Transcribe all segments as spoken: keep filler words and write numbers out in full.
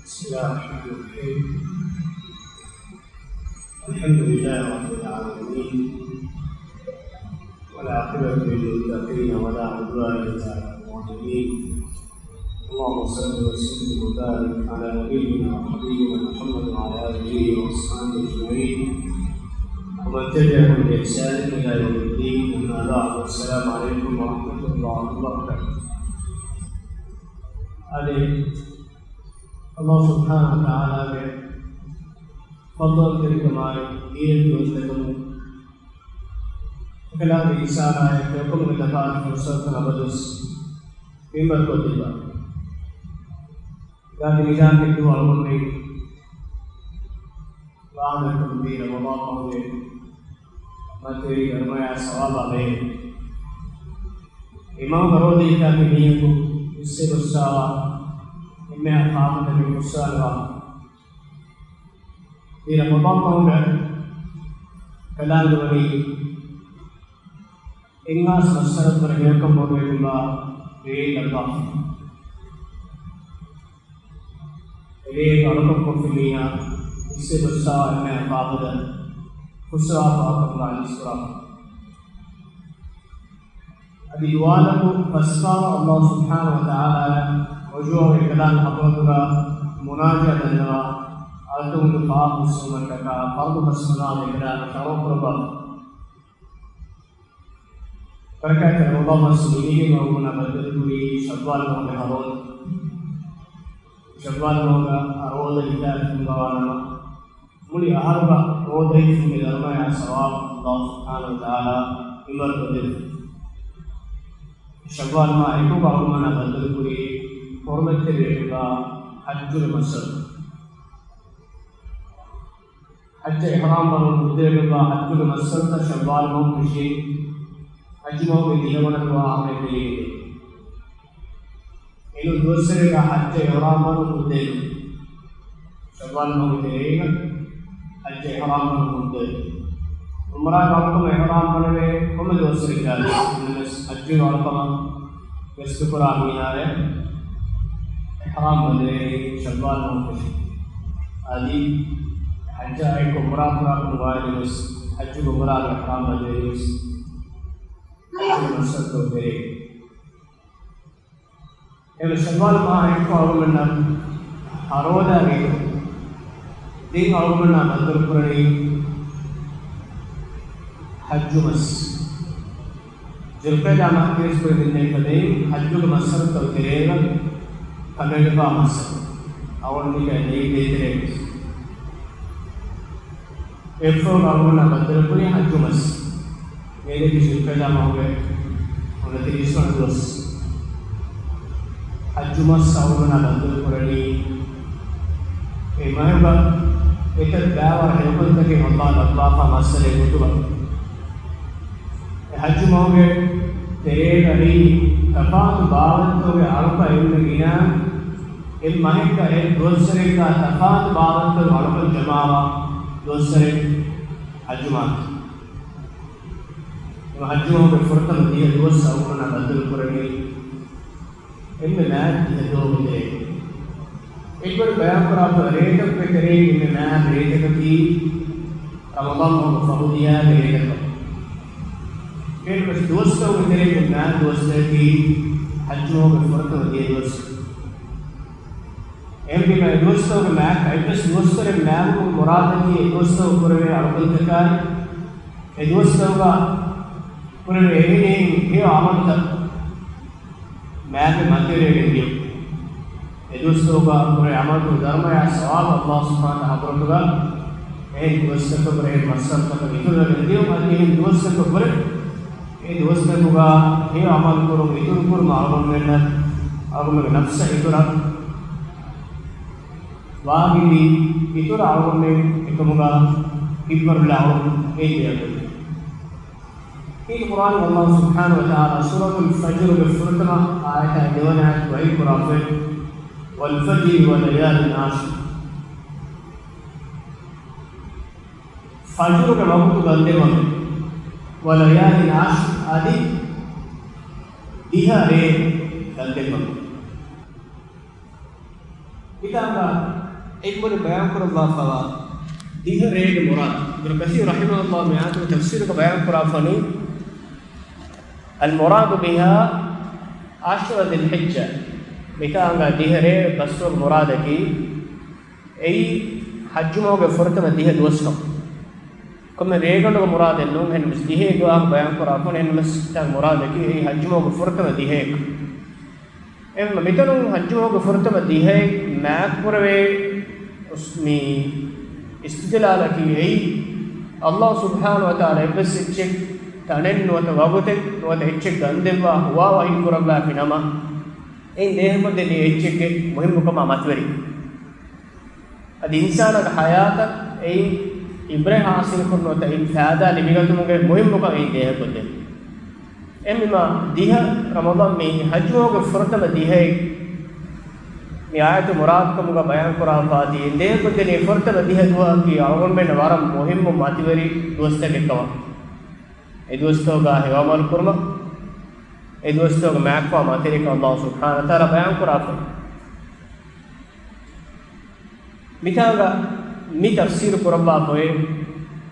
بسم الله الرحمن الرحيم. الحمد لله رب العالمين، والعاقبة للمتقين ولا عدوان إلا على الظالمين. اللهم صل وسلم وبارك على نبينا وحبيبنا محمد وعلى آله وأصحابه أجمعين، ومن تبعهم بإحسان إلى يوم الدين. أما بعد، السلام عليكم ورحمة الله وبركاته. އަދި ﷲ ސުބްޙާނަހޫ ވަތަޢާލާގެ ފަޟްލުވަންތެރިކަމާއި ދީނީ ފަޟްލުތަކުން އެކަލާނގެ އިންސާނާއަށް އެކަމުގެ ތަފާތު ފުރުޞަތުތައް އަބަދުވެސް މިންވަރުކޮށްދެއްވާ. ގާތް މިޒާން ހިއްދު އަޅުގަނޑުމެން ވާހަކަދައްކަމުން ދީ ރަމަޟާން މަހުގެ މަތިވެރި ދަރުމަޔާ ސަވާބާ ބެހޭ. އެ މަހުގަ ރޯދަ ހިފާފި މީހަކު އިސްވެ ގޮއްސާވާ އެންމެހާ ފާފަތަކެއް ފުއްސާލަވާ. ދީ ރަމަޟާން މަހުގަ ކަލާނގެ ވަނީ އެއްހާސް މައްސަރަތަކުގެ ހެޔޮކަން ބޮޑުވެގެންވާ ރެއެއް ލައްވާފަ. ރެއެއް އަޅުކަން ކޮށްފި މީހާ އިސްވެ ގޮއްސާވާ އެންމެހާ ފާފަތައް ފުއްސަވާފަ ކަމުގަ އަލިސްކުރާފަ. އަދި ދުވާލަކު ފަސްފާރަށް ﷲ ސުބްޙާނަހޫ ވަތަޢާލާއަށް ރުޖޫޢަވެ އެކަލާނގެ ޙަޟްރަތުގަ މުނާޖާ ދަންނަވާ، އަޅުތަކުންގެ ފާފަ ފުއްސުވުމަށްޓަކާ ފަރުޟު ފަސް ނަމާދު އެކަލާނގެ ޝަރަފު ކުރައްވާފަ. ބަރަކާތްތެރި ރަމަޟާން މަސް މިދިޔަ އަޅުގަނޑުމެންނާ ބައްދަލުކުރީ ޝައްވާލް މަހުގެ ހަ ރޯދަ. ޝައްވާލް މަހުގަ ހަ ރޯދަ ހިފާފަ ކަމުގަ ވާނަމަ، މުޅި އަހަރުގަ ރޯދަ ހިފުމުގެ ދަރުމަޔާ ސަވާބު ﷲ ސުބްޙާނަހޫ ވަތަޢާލާ މިންވަރުކޮށްދެއްވި. ޝައްވާލް މަހާ އެކުގަ އަޅުގަނޑުމެންނާ ބައްދަލުކުރީ ޙުރުމަތްތެރި ރޭގަ ޙައްޖުގެ މައްސަރު. ޙައްޖަށް އިޙްރާމް ބަނުން ހުއްދަވެގެންވާ ޙައްޖުގެ މައްސަރުތައް ޝައްވާލް މަހު ފެށީ، ޙައްޖު މަހުގެ ދިހަވަނަ ދުވާ ހަމަޔަށް ދެރަވެގެން. އެނޫން ދުވަސްވަރެއްގަ ޙައްޖަށް އިޙްރާމް ބަނުން ހުއްދަވެގެން. ޝައްވާލް މަހުގެ ތެރޭގަ ޙައްޖަށް އިޙްރާމް ބަނުން ހުއްދަވެގެން. ޢުމްރާގެ އަޅުކަމަށް އިޙްރާމް ބަނެވޭ ކޮންމެ ދުވަސްވަރެއްގަވެސް، އެންމެންވެސް ޙައްޖުގެ އަޅުކަމަށް ގަސްތުކުރާ މީހާއަށް އިޙްރާމް ބަނދެވޭނީ ޝައްވާލް މަހު ފެށި. އަދި ޙައްޖާ އެކު ޢުމްރާ ކުރާކަމުގަ ވާނީވެސް، ޙައްޖުގެ ޢުމްރާގެ އިޙްރާމް ބަނދެވޭނީވެސް ޙައްޖުގެ މައްސަރުތައް ތެރޭގަ. އެ ޝައްވާލް މަހާ އެކު އަޅުގަނޑުމެންނަށް ހަ ރޯދަ ވީ. ދެން އަޅުގަނޑުމެންނާ ބައްދަލުކުރަނީ ޙައްޖު މަސް. ޛުލްޤަޢިދާ މަހަކީވެސް ކުރިން ދެންނެވިފަދައިން ޙައްޖުގެ މައްސަރުތައް ތެރޭގަ ކަމެއްގެފާ މައްސަރު. އަޅުގަނޑުމެން ދެންނެވި ދޭތެރޭގަ އެއްފަހުގަ އަޅުގަނޑުމެންނާ ބައްދަލުކުރީ ޙައްޖު މަސް. މިއަދަކީ ޛުލްޤަޢިދާ މަހުގެ ހަތް ވަނަ ތިރީސް ވަނަ ދުވަސް. ޙައްޖު މަސް އަޅުގަނޑުމެންނާ ބައްދަލުކުރަނީ އެ މަހުގަ އެތައް ބައިވަރު ހެޔޮކަންތަކެއް ﷲ ލައްވާފަ މައްސަރެއް ގޮތުގަ. އެ ޙައްޖު މަހުގެ ތެރޭގަ ހެޔޮ ތަފާތު ބާވަތްތަކުގެ އަޅުކަން އެންމެ ގިނަ އެއް މަހެއްގަ އެއް ދުވަސްވަރެއްގަ ތަފާތު ބާވަތްތަކުގެ އަޅުކަން ޖަމާވާ ދުވަސްވަރެއް ޙައްޖު މަހަކީ. އެ ޙައްޖު މަހުގެ ފުރަތަމަ ދިހަ ދުވަސް އަޅުގަނޑުމެންނާ ބައްދަލުކުރަނީ އެންމެ މާތް ދިހަ ދުވަހުގެ ތެރޭގަ. އެއްވަރު ބަޔާންކުރާފަ ރޭތަކުގެ ތެރެއިން އެންމެ މާތް ރޭތަކަކީ ރަމަޟާން މަހުގެ ފަހު ދިހަ ރޭތަކަށް. އެހެންވެސް ދުވަސްތަކުގެ ތެރެއިން މާތް ދުވަސްތަކަކީ ޙައްޖު މަހުގެ ފުރަތަމަ ދިހަ ދުވަސް. އެހެންވީމަ އެ ދުވަސްތަކުގެ މާތް، އެއްވެސް ދުވަސްވަރެއް މާތްވުމުގެ މުރާދަކީ އެ ދުވަސްތަކު ކުރެވޭ އަޅުކަންތަކާއި، އެ ދުވަސްތަކުގަ ކުރެވޭ އެހެނިހެން ހެޔޮ ޢަމަލުތައް މާތްވެ މަތިވެރިވެގެން ދިޔުން. އެ ދުވަސްތަކުގަ ކުރެވޭ ޢަމަލުތަކުގެ ދަރުމަޔާ ސަވާބު ﷲ ސުބްޙާނަހޫ ވަތަޢާލާގެ ޙަޟްރަތުގަ އެހެން ދުވަސްތަކުގަ ކުރެވޭ މައްސަރުތަކަށް އިތުރުވެގެން ދިޔުން. އަދި އެހެން ދުވަސްތަކުގަ ކުރެ އެ ދުވަސްތަކުގަ ހެޔޮ ޢަމަލު ކުރުން އިތުރު ކުރުމަށް އަޅުގަނޑުމެންނަށް އަޅުގަނޑުމެންގެ ނަފްސަށް އިތުރަށް ވާގިދީ އިތުރަށް އަޅުގަނޑުމެން އެކަމުގަ ހިތްވަރުލާ އަޅުން އެއް ދެއަތު. އީ ޤުރްއާން ﷲ ސުބްޙާނަހޫ ވަތަޢާލާ ސޫރަތުލް ފަޖްރުގެ ފުރަތަމަ އާޔަތާ ދެވަނަ އާޔަތު ވަޙީ ކުރާފައި، وَالْفَجْرِ وَلَيَالٍ عَشْرٍ. ފަޖުރުގެ ވަގުތު ދަންދެއްވަމެވެ. وَلَيَالٍ عَشْرٍ، އަދި ދިހަ ރޭ ދަންދެއްވަމެވެ. އިތާގަ އެއްބުރި ބަޔާންކުރައްވާފަވާ ދިހަ ރޭގެ މުރާދު. އިބްނު ކަސީރު ރަޙިމަހުﷲ މި އާޔަތުގެ ތަފްސީރުގަ ބަޔާންކުރާފަނީ، الْمُرَادُ بِهَا عَشْرَ ذِي الْحِجَّةِ. މިތާނގަ ދިހަ ރޭ ބަސްވުމުގެ މުރާދަކީ، އެއީ ޙައްޖުމަހުގެ ފުރަތަމަ ދިހަ ދުވަސްކަން. ކޮންމެ ރޭގަނޑުގެ މުރާދެއް ނޫން، އެހެންވެސް ދިހައެއްގެ ވާހަކަ ބަޔާންކުރާފަނީ، އެހެންވެސް މިތާނގެ މުރާދަކީ އެއީ ޙައްޖުމަހުގެ ފުރަތަމަ ދިހައެއް. އެހެންވެ، މިތަނުން ޙައްޖުމަހުގެ ފުރަތަމަ ދިހައެއް މާތްކުރެވޭ މި އިސްތިދްލާލަކީ އެއީ، ﷲ ސުބްޙާނަހޫ ވަތަޢާލާ އެއްވެސް އެއްޗެއް ތަނެއް ނުވަތަ ވަގުތެއް ނުވަތަ އެއްޗެއް ގަންދެއްވާ ހުވާ ވަޙީ ކުރައްވާފި ނަމަ، އެއިން ދޭހަކޮށްދެނީ އެއްޗެއްގެ މުހިއްމުކަމާ މަތިވެރި. އަދި އިންސާނާގެ ޙަޔާތަށް އެއިން ޢިބްރަތް ޙާޞިލްކުރުން ނުވަތަ އެއިން ފައިދާ ލިބިގަތުމުގެ މުހިއްމުކަން އެއިން ދޭހަކޮށްދެނީ. އެހެންވީމާ، ދިހަ ރަމަޟާން މި ޙައްޖުމަހުގެ ފުރަތަމަ ދިހައެއް މި އާޔަތު މުރާދުކަމުގަ ބަޔާންކުރާފައި ދިން ދޭހަކޮށްދެނީ ފުރަތަމަ ދިހަ ދުވަހަކީ އަޅުގަނޑުމެންނަށް ވަރަށް މުހިއްމު މަތިވެރި ދުވަސްތަކެއްކަމަށް. އެ ދުވަސްތަކުގަ ހެޔޮޢަމަލު ކުރުމަށް، އެ ދުވަސްތަކުގަ މާތްކުރާ މަތިވެރިކަން ﷲ ސުބްޙާނަހޫ ވަތަޢާލާ ބަޔާންކުރާފަ. މިތާނގަ މި ތަފްސީރު ކުރައްވާފައި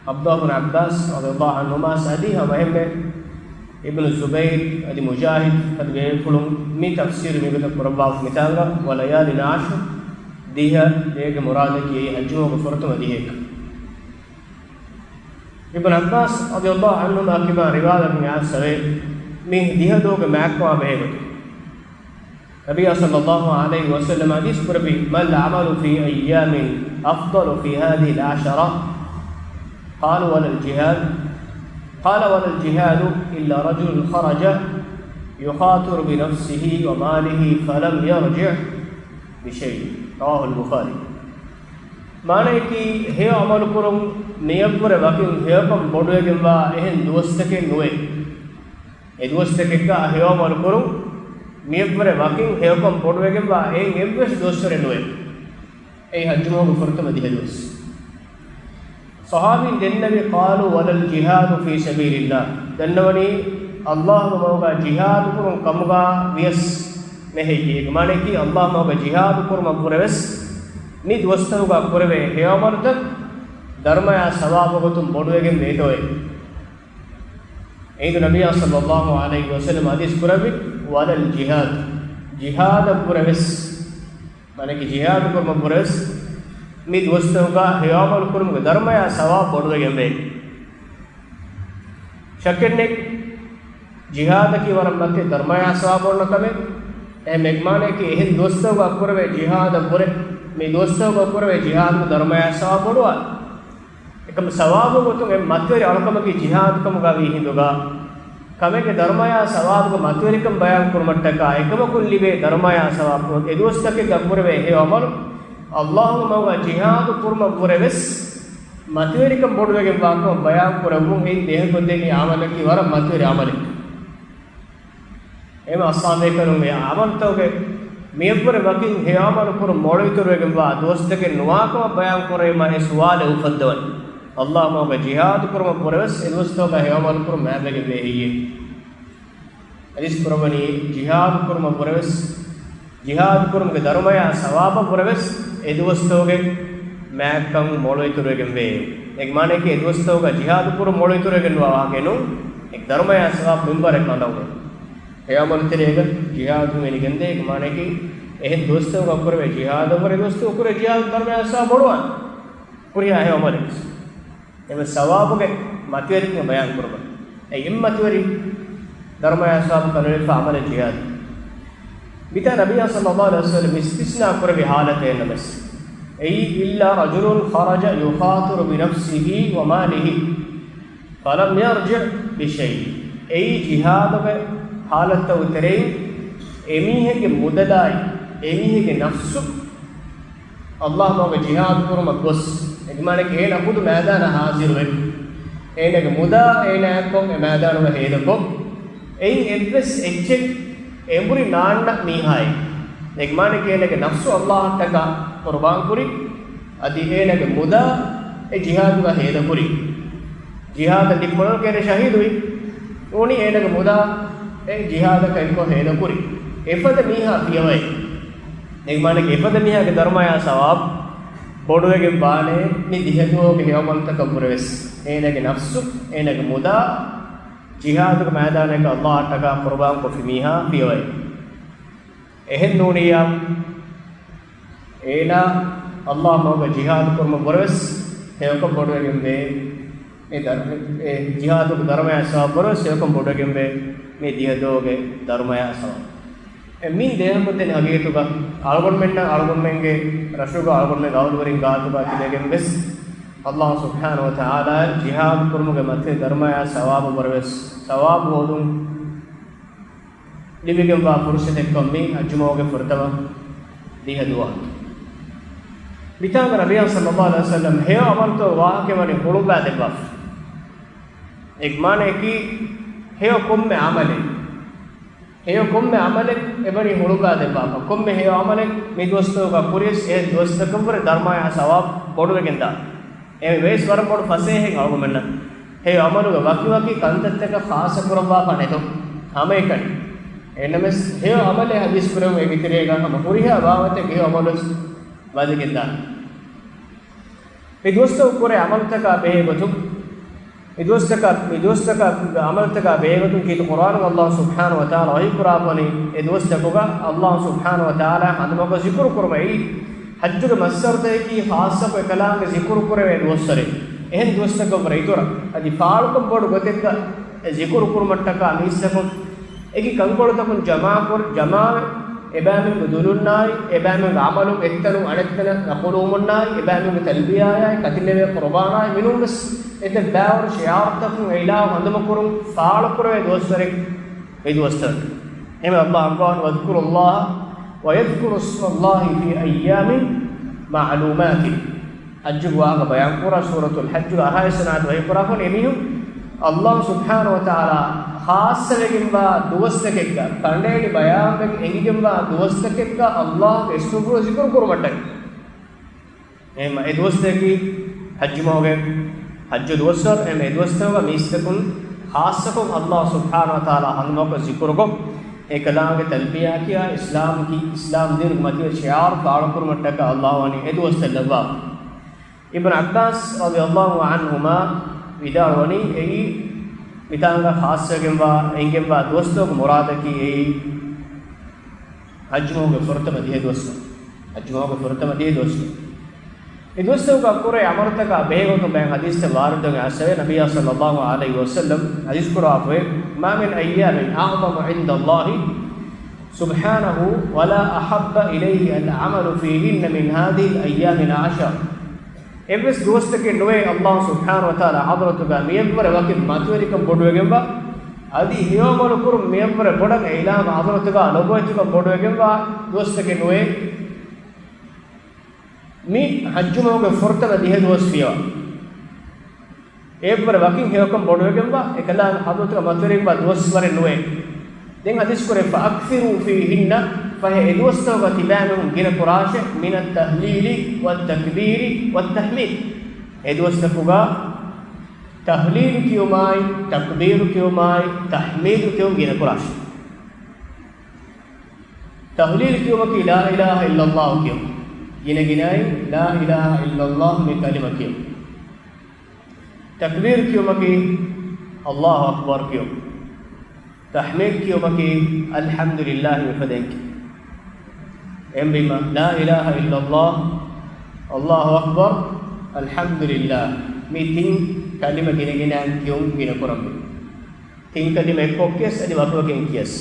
ޢަބްދުﷲ ބިން ޢައްބާސް ރަޟިޔަﷲ ޢަންހުމާ އަދި ހަމައެހެންމެ އިބްނު ޒުބައިރު އަދި މުޖާހިދު އަދި ބޭފުޅުން މި ތަފްސީރު މިގޮތަށް ކުރައްވާފަ މިތާނގަ، وَلَيَالٍ عَشْرٍ، ދިހަ ރޭގެ މުރާދަކީ ޙައްޖުމަހުގެ ފުރަތަމަ ދިހައެއްކަން. އިބްނު ޢައްބާސް ރަޟިޔަﷲ ޢަންހުމާ ކިބާ ރިވާޔަތް މި އާޔަތް ސަބަބެއް މި ދިހަ ދުވަހުގެ މާތްކަމާ ބެހޭ ގޮތުން. ނަބިއްޔާ ޞައްލައްލާހު ޢަލައިހި ވަސައްލަމަ ޙަދީޘް ކުރެއްވި، مَا الْعَمَلُ فِي أَيَّامٍ أَفْضَلُ فِي هَذِهِ الْعَشْرَةِ؟ قَالُوا، وَلَا الْجِهَادُ؟ قَالَ، وَلَا الْجِهَادُ إِلَّا رَجُلٌ خَرَجَ يُخَاطِرُ بِنَفْسِهِ وَمَالِهِ فَلَمْ يَرْجِعْ بِشَيْءٍ. رواه البخاري. މާނަޔަކީ، ހެޔޮ ޢަމަލު ކުރުން މިއަށްވުރެ ވަކިން ހެޔޮކަން ބޮޑުވެގެންވާ އެހެން ދުވަސްތަކެއް ނުވޭ. އެ ދުވަސްތަކެއްގަ ހެޔޮ ޢަމަލު ކުރުން މިއަށްވުރެ ވަކިން ހެޔޮކަން ބޮޑުވެގެންވާ އެހެން އެއްވެސް ދުވަސްވަރެއް ނުވޭ. އެއީ ޙައްޖުމަހުގެ ފުރަތަމަ ދިހަ ދުވަސް. ޞަޙާބީން ދެންނެވި، قَالُوا، وَلَا الْجِهَادُ فِي سَبِيلِ اللَّهِ. ދެންނެވަނީ، ﷲގެ މަގުގަ ޖިހާދު ކުރުން ކަމުގަ ވިޔަސް ނެހެއްޔޭ. އޭގެ މާނަޔަކީ، ﷲގެ މަގުގަ ޖިހާދު ކުރުމަށްވުރެވެސް މި ދުވަސްތަކުގަ ކުރެވޭ ހެޔޮ ޢަމަލުތައް ދަރުމަޔާ ޘަވާބު ގޮތުން ބޮޑުވެގެން ވޭތޯއޭ. އެހިނދު ނަބިއްޔާ ޞައްލައްލާހު ޢަލައިހި ވަސައްލަމަ ޙަދީޘް ކުރެއްވި، وَلَا الْجِهَادُ، ޖިހާދަށްވުރެވެސް، މާނައަކީ ޖިހާދު ކުރުމަށްވުރެވެސް މި ދުވަސްތަކުގަ ހެޔޮ ޢަމަލު ކުރުމުގެ ދަރުމަޔާ ޘަވާބު ބޮޑުވެގެންވޭ. ޝައްކެއްނެތް، ޖިހާދަކީ ވަރަށް މަތި ދަރުމަޔާ ޘަވާބު ބޮޑުވާ ކަމެއް. އެހެން މާނައަކީ އެހެން ދުވަސްތަކުގަ ކުރެވޭ ޖިހާދަށްވުރެ، މި ދުވަސްތަކުގަ ކުރެވޭ ޖިހާދުގެ ދަރުމަޔާ ޞަވާބު ބޮޑުވާ. އެކަމަ ޞަވާބު ގޮތުން އެ މަތިވެރި އަޅުކަމަކީ ޖިހާދު ކަމުގަ ވީ ހިނދުގަ، ކަމެއްގެ ދަރުމަޔާ ޘަވާބުގެ މަތިވެރިކަން ބަޔާން ކުރުމަށްޓަކާ އެކަމަކުން ލިބޭ ދަރުމަޔާ ޘަވާބު އެ ދުވަސްތަކެއްގަ ކުރެވޭ ހެޔޮ ޢަމަލު، ﷲގެ މަގުގަ ޖިހާދު ކުރުމަށްވުރެވެސް މަތިވެރިކަން ބޮޑުވެގެންވާކަމަށް ބަޔާން ކުރެއްވުން އެއިން ދޭހަކޮށްދެނީ ޢަމަލަކީ ވަރަށް މަތިވެރި ޢަމަލެއް. އެހެންވީމާ އަޞްޙާބޭކަލުން އެ ޢަމަލުތަކުގެ މިއަށްވުރެ ވަކިން ހެޔޮ ޢަމަލު ކުރުން މޮޅު އިތުރުވެގެންވާ ދުވަސްތަކެއް ނުވާކަމަށް ބަޔާން ކުރެވީމާ އެ ސުވާލެއް އުފައްދަވަން. ﷲގެ މަގުގަ ޖިހާދު ކުރުމަށްވުރެވެސް އެ ދުވަސްތަކުގަ ހެޔޮ ޢަމަލު ކުރުން މާތްވެގެންވޭ ހެއްޔޭ؟ ޙަދީޘް ކުރައްވަނީ ޖިހާދު ކުރުމަށްވުރެވެސް، ޖިހާދު ކުރުމުގެ ދަރުމަޔާ ޘަވާބަށްވުރެވެސް އެ ދުވަސްތަކުގެ މާތްކަން މޮޅު އިތުރުވެގެންވޭ. އޭގެ މާނައަކީ އެ ދުވަސްތަކުގަ ޖިހާދު ކުރުން މޮޅު އިތުރުވެގެންވާ ވާހަކައެއް ނޫން. އެ ދަރުމަޔާ ޞަވާބު މިންވަރެއް ކަނޑައުޅޭ. ހެޔޮ ޢަމަލު ތެރޭގަ ޖިހާދު ހިމެނިގެންދޭ. އޭގެ މާނައަކީ އެހެން ދުވަސްތަކުގަ ކުރެވޭ ޖިހާދަށްވުރެ ދުވަސްތަކުގަ ކުރެވޭ ޖިހާދު ދަރުމަޔާ ޘަވާބު ބޮޑުވާނެ. ހުރިހާ ހެޔޮ ޢަމަލެއް. އެ ސަވާބުގެ މަތިވެރިކަން ބަޔާން ކުރުމަށް. އެ އެއް މަތިވެރި ދަރުމަޔާ ސަވާބު ކަނޑައެޅިފަ ޢަމަލެއް ޖިހާދު. މިތާ ނަބިއްޔާ ޞައްލައްލާހު ޢަލައިހި ވަސައްލަމަ އިސްތިސްނާ ކުރެއްވި ޙާލަތެއް ނަމަސް، އެއީ، إِلَّا رَجُلٌ خَرَجَ يُخَاطِرُ بِنَفْسِهِ وَمَالِهِ فَلَمْ يَرْجِعْ بِشَيْءٍ. އެއީ ޖިހާދުގެ ޙާލަތްތައް ތެރެއިން އެމީހެއްގެ މުދަލާއި، އެމީހެއްގެ ނަފްސު ﷲ މަގުގަ ޖިހާދު ކުރުމަށް ގޮސް، އޭގެ މާނައަކީ އޭނަ ޚުދު މައިދާނަށް ޙާޟިރުވެ، އޭނަގެ މުދާ އޭނައަށްކޮށް އެ މައިދާނުގަ ހޭދަކޮށް، އެއިން އެއްވެސް އެއްޗެއް އެނބުރި ނާންނަ މީހާއެއް. އޭގެ މާނައަކީ އޭނަގެ ނަފްސު ﷲ އަށްޓަކާ ޤުރުބާންކުރި، އަދި އޭނަގެ މުދާ އެ ޖިހާދުގަ ހޭދަކުރި. ޖިހާދަށް ދިއްކޮޅަކަށް އޭނަ ޝަހީދުވި. ނޫނީ އޭނަގެ މުދާ އެ ޖިހާދަކަށް އެއްކޮށް ހޭދަކުރި. އެފަދަ މީހާ ފިޔަވައެއް. އޭގެ މާނައަކީ އެފަދަ މީހާގެ ދަރުމަޔާ ސަވާބު ބޮޑުވެގެން ވާނެ މި ދިހަ ދުވަހުގެ ހެޔޮ ޢަމަލުތަކަށްވުރެވެސް. އޭނާގެ ނަފްސު، އޭނާގެ މުދާ، ޖިހާދުގެ މައިދާނަކަށް ﷲ އަށްޓަކާ ޤުރުބާންކޮށްފި މީހާ ފިޔަވައި. އެހެން ނޫނިއްޔާ، އޭނާ ﷲ މަގުގަ ޖިހާދު ކުރުމަށްވުރެވެސް ހެޔޮކޮށް ބޮޑުވެގެންވޭ. އެ ދަރު-، އެ ޖިހާދުގެ ދަރުމަޔާ ސަބަބުންވެސް ހެޔޮކޮށް ބޮޑުވެގެންވޭ މި ދިހަ ދުވަހުގެ ދަރުމަޔާ ސަބަބުން. އެ މި ދެހަމަ ދެން ހަގީގަތުގަ އަޅުގަނޑުމެންނަށް އަޅުގަނޑުމެންގެ ރަށުގަ އަޅުގަނޑުމެންގެ އަހުލުވެރިން ގާތުގަ ތިބެގެންވެސް ﷲ ސުބްޙާނަހޫ ވަތަޢާލާ ޖިހާދު ކުރުމުގެ މަތިވެރި ދަރުމަޔާ ސަވާބު ވުރެވެސް ސަވާބު ހޯދުން ލިބިގެންވާ ފުރުޞަތެއްކަން މި ޙައްޖު މަހުގެ ފުރަތަމަ ދިހަ ދުވަހު. މިތާނގަ ނަބިއްޔާ ޞައްލައްލާހު ޢަލައިހި ވަސައްލަމް ހެޔޮ ޢަމަލުތައް ވާހަކަ ވަނީ ހުޅުވާ ދެއްވާފަ. އޭގެ މާނައަކީ ހެޔޮ ކޮންމެ ޢަމަލެއް، ހެޔޮ ކޮންމެ ޢަމަލެއް އެބަނީ ހުޅުވާ ދެއްވާފަ. ކޮންމެ ހެޔޮ ޢަމަލެއް މި ދުވަސްތަކުގަ ކުރިޔަސް އެ ދުވަސްތަކަށްވުރެ ދަރުމަޔާ ސަވާބު ބޮޑުވެގެންދާ. އެ ވެސް ވަރަށް ބޮޑު ފަސޭހައެއް އަޅުގަނޑުމެންނަށް. ހެޔޮ ޢަމަލުގެ ވަކިވަކި ކަންތައްތަކަށް ޚާއްޞަ ކުރައްވާފަ ނެތޯ؟ ހަމައެކަނި. އެހެންނަމަވެސް ހެޔޮ ޢަމަލެއް ޙަދީޘް ކުރެވުނު އޭގެ ތެރޭގަ ހަމަ ހުރިހާ ބާވަތެއްގެ ހެޔޮ ޢަމަލުވެސް ވަދެގެންދާނެ. މި ދުވަސްތަކު ކުރޭ ޢަމަލުތަކާ ބެހޭ ގޮތުން، މި ދުވަސްތަކަށް، މި ދުވަސްތަކަށް ޢަމަލުތަކާ ބެހޭގޮތުން ކީރިތި ޤުރްއާނުގަ ﷲ ސުބްޙާނަހޫ ވަތަޢާލާ ވަޙީ ކުރާފަ ވަނީ، އެ ދުވަސްތަކުގަ ﷲ ސުބްޙާނަހޫ ވަތަޢާލާ ހަނދުމަކޮށް ޒިކުރު ކުރުމަށް. އެއީ ޙައްޖުގެ މައްސަރުތަކަކީ ޚާއްޞަކޮށް އެކަލާނގެ ޒިކުރު ކުރެވޭ ދުވަސްވަރެއް. އެހެން ދުވަސްތަކަށްވުރެ އިތުރަށް އަދި ފާޅުކޮށް ބޮޑު ގޮތެއްގަ އެ ޒިކުރު ކުރުމަށްޓަކާ މީސްތަކުން އެކި ކަންކޮޅުތަކުން ޖަމާކުރ-، ޖަމާވެ، އެބައިމީހުންގެ ދުލުންނާއި، އެބައިމީހުންގެ ޢަމަލުން އެއްތަނުން އަނެއްތަނަށް ނަޤުލުވުމުންނާއި، އެބައިމީހުންގެ ތަލްބިޔާއާއި، ކަތިލެވޭ ޤުރުބާނާއި، މިނޫންވެސް އެތައް ބައިވަރު ޝިޢާރުތަކުން އެ އިލާހު ހަނދުމަކުރުން ފާޅުކުރެވޭ ދުވަސްވަރެއް މި ދުވަސްތަކަކީ. އެހެންވެ ﷲ އަންގަވާން، "واذكروا الله، ويذكر اسم الله في أيام معلومات." ޙައްޖުގެ ވާހަކަ ބަޔާންކުރާ ސޫރަތުލް ޙައްޖުގެ އަހާވީސް ވަނަ އާޔަތު ވަޙީކުރާފަ ވަނީ އެމީހުން ﷲ ސުބްޙާނަހޫ ވަތަޢާލާ ޚާއްޞަވެގެންވާ ދުވަސްތަކެއްގަ، ކަނޑައެޅި ބަޔާންވެގެން އެނގިގެންވާ ދުވަސްތަކެއްގަ ﷲ ގެ އިސްމުފުޅު ޒިކުރު ކުރުމަށްޓަކައި. އެހެންމަ އެ ދުވަސްތަކަކީ ޙައްޖު މަހުގެ ޙައްޖު ދުވަސްވަރު. އެހެންމަ އެ ދުވަސްތަކުގަ މީސްތަކުން ޚާއްޞަކޮށް ﷲ ސުބްޙާނަހޫ ވަތަޢާލާ ހަނދުމަކޮށް ޒިކުރުކޮށް، އެކަލާނގެ ތަލްބިޔާ ކިޔާ، އިސްލާމް ކި-، އިސްލާމް ދީނުގެ މަތިވެރި ޝިޢާރު ފާޅުކުރުމަށްޓަކާ ﷲ ވަނީ އެ ދުވަސްތައް ލައްވާފަ. އިބްނު ޢައްބާސް ރަޟިޔަﷲ ޢަންހުމާ ވިދާޅުވަނީ، އެއީ މިތާނގަ ޚާއްޞަވެގެންވާ، އެނގެންވާ ދުވަސްތަކުގެ މުރާދަކީ އެއީ ޙައްޖު މަހުގެ ފުރަތަމަ ދިހަ ދުވަސް. ޙައްޖު މަހުގެ ފުރަތަމަ ދިހަ ދުވަސް. މި ދުވަސްތަކުގަ ކުރޭ ޢަމަލުތަކާ ބެހޭގޮތުން ބައެއް ޙަދީޘްތައް ވާރިދުވެގެން އައިސްފަވޭ، ނަބިއްޔާ ޞައްލައްލާހު ޢަލައިހި ވަސައްލަމް ޙަދީޘް ކުރައްވާފައި، "ما من أيام أعظم عند الله سبحانه ولا أحب إليه العمل فيهن من هذه الأيام العشر." އެއްވެސް ދުވަސްތަކެއް ނުވޭ ﷲ ސުބްޙާނަހޫ ވަތަޢާލާ ޙަޟްރަތުގަ މިޔަށްވުރެ ވަކި މަތިވެރިކަން ބޮޑުވެގެންވާ، އަދި ހެޔޮ ޢަމަލު ކުރުން މިޔަށްވުރެ ބޮޑަށް އެ އިލާހު ޙަޟްރަތުގަ ލޮބުވެތިކަން ބޮޑުވެގެންވާ ދުވަސްތަކެއް ނުވޭ. މި ޙައްޖު މަހުގެ ފުރަތަމަ ދިހަ ދުވަސް ފިޔަވާ. އެއަށްވުރެ ވަކިން ހެޔޮކަން ބޮޑުވެގެންވާ، އެކަލާނގެ ޙަޟްރަތުގަ މަތިވެރިވާ ދުވަސްވަރެއް ނުވޭ. ދެން ޙަދީޘް ކުރޭ، "فأكثروا فيهن"، ފަހެ އެ ދުވަސްތަކުގަ ތިބޭމީހުން ގިނަ ކުރާށޭ، "من التهليل والتكبير والتحميد." އެ ދުވަސްތަކުގަ ތަހްލީލު ކިޔުމާއި، ތަކްބީރު ކިޔުމާއި، ތަޙްމީދު ކިޔުން ގިނަ ކުރާށޭ. ތަހްލީލު ކިޔުމަކީ لا إله إلا الله ކިޔުން. ގިނަ ގިނައިން لا إله إلا الله މި ކަލިމަ ކިޔުން. ތަކްބީރު ކިޔުމަކީ الله أكبر ކިޔުން. ތަޙްމީދު ކިޔުމަކީ الحمد لله މިފަދައިން ކިޔުން. އެހެންވީމަ، لا إله إلا الله، الله أكبر، الحمد لله، މި ތިން ކަލިމަ ގިނަގިނައިން ކިޔުން ގިނަ ކުރަންވީ. ތިން ކަލިމަ އެއްކޮށް ކިޔަސް އަދި ވަކިވަކިން ކިޔަސް.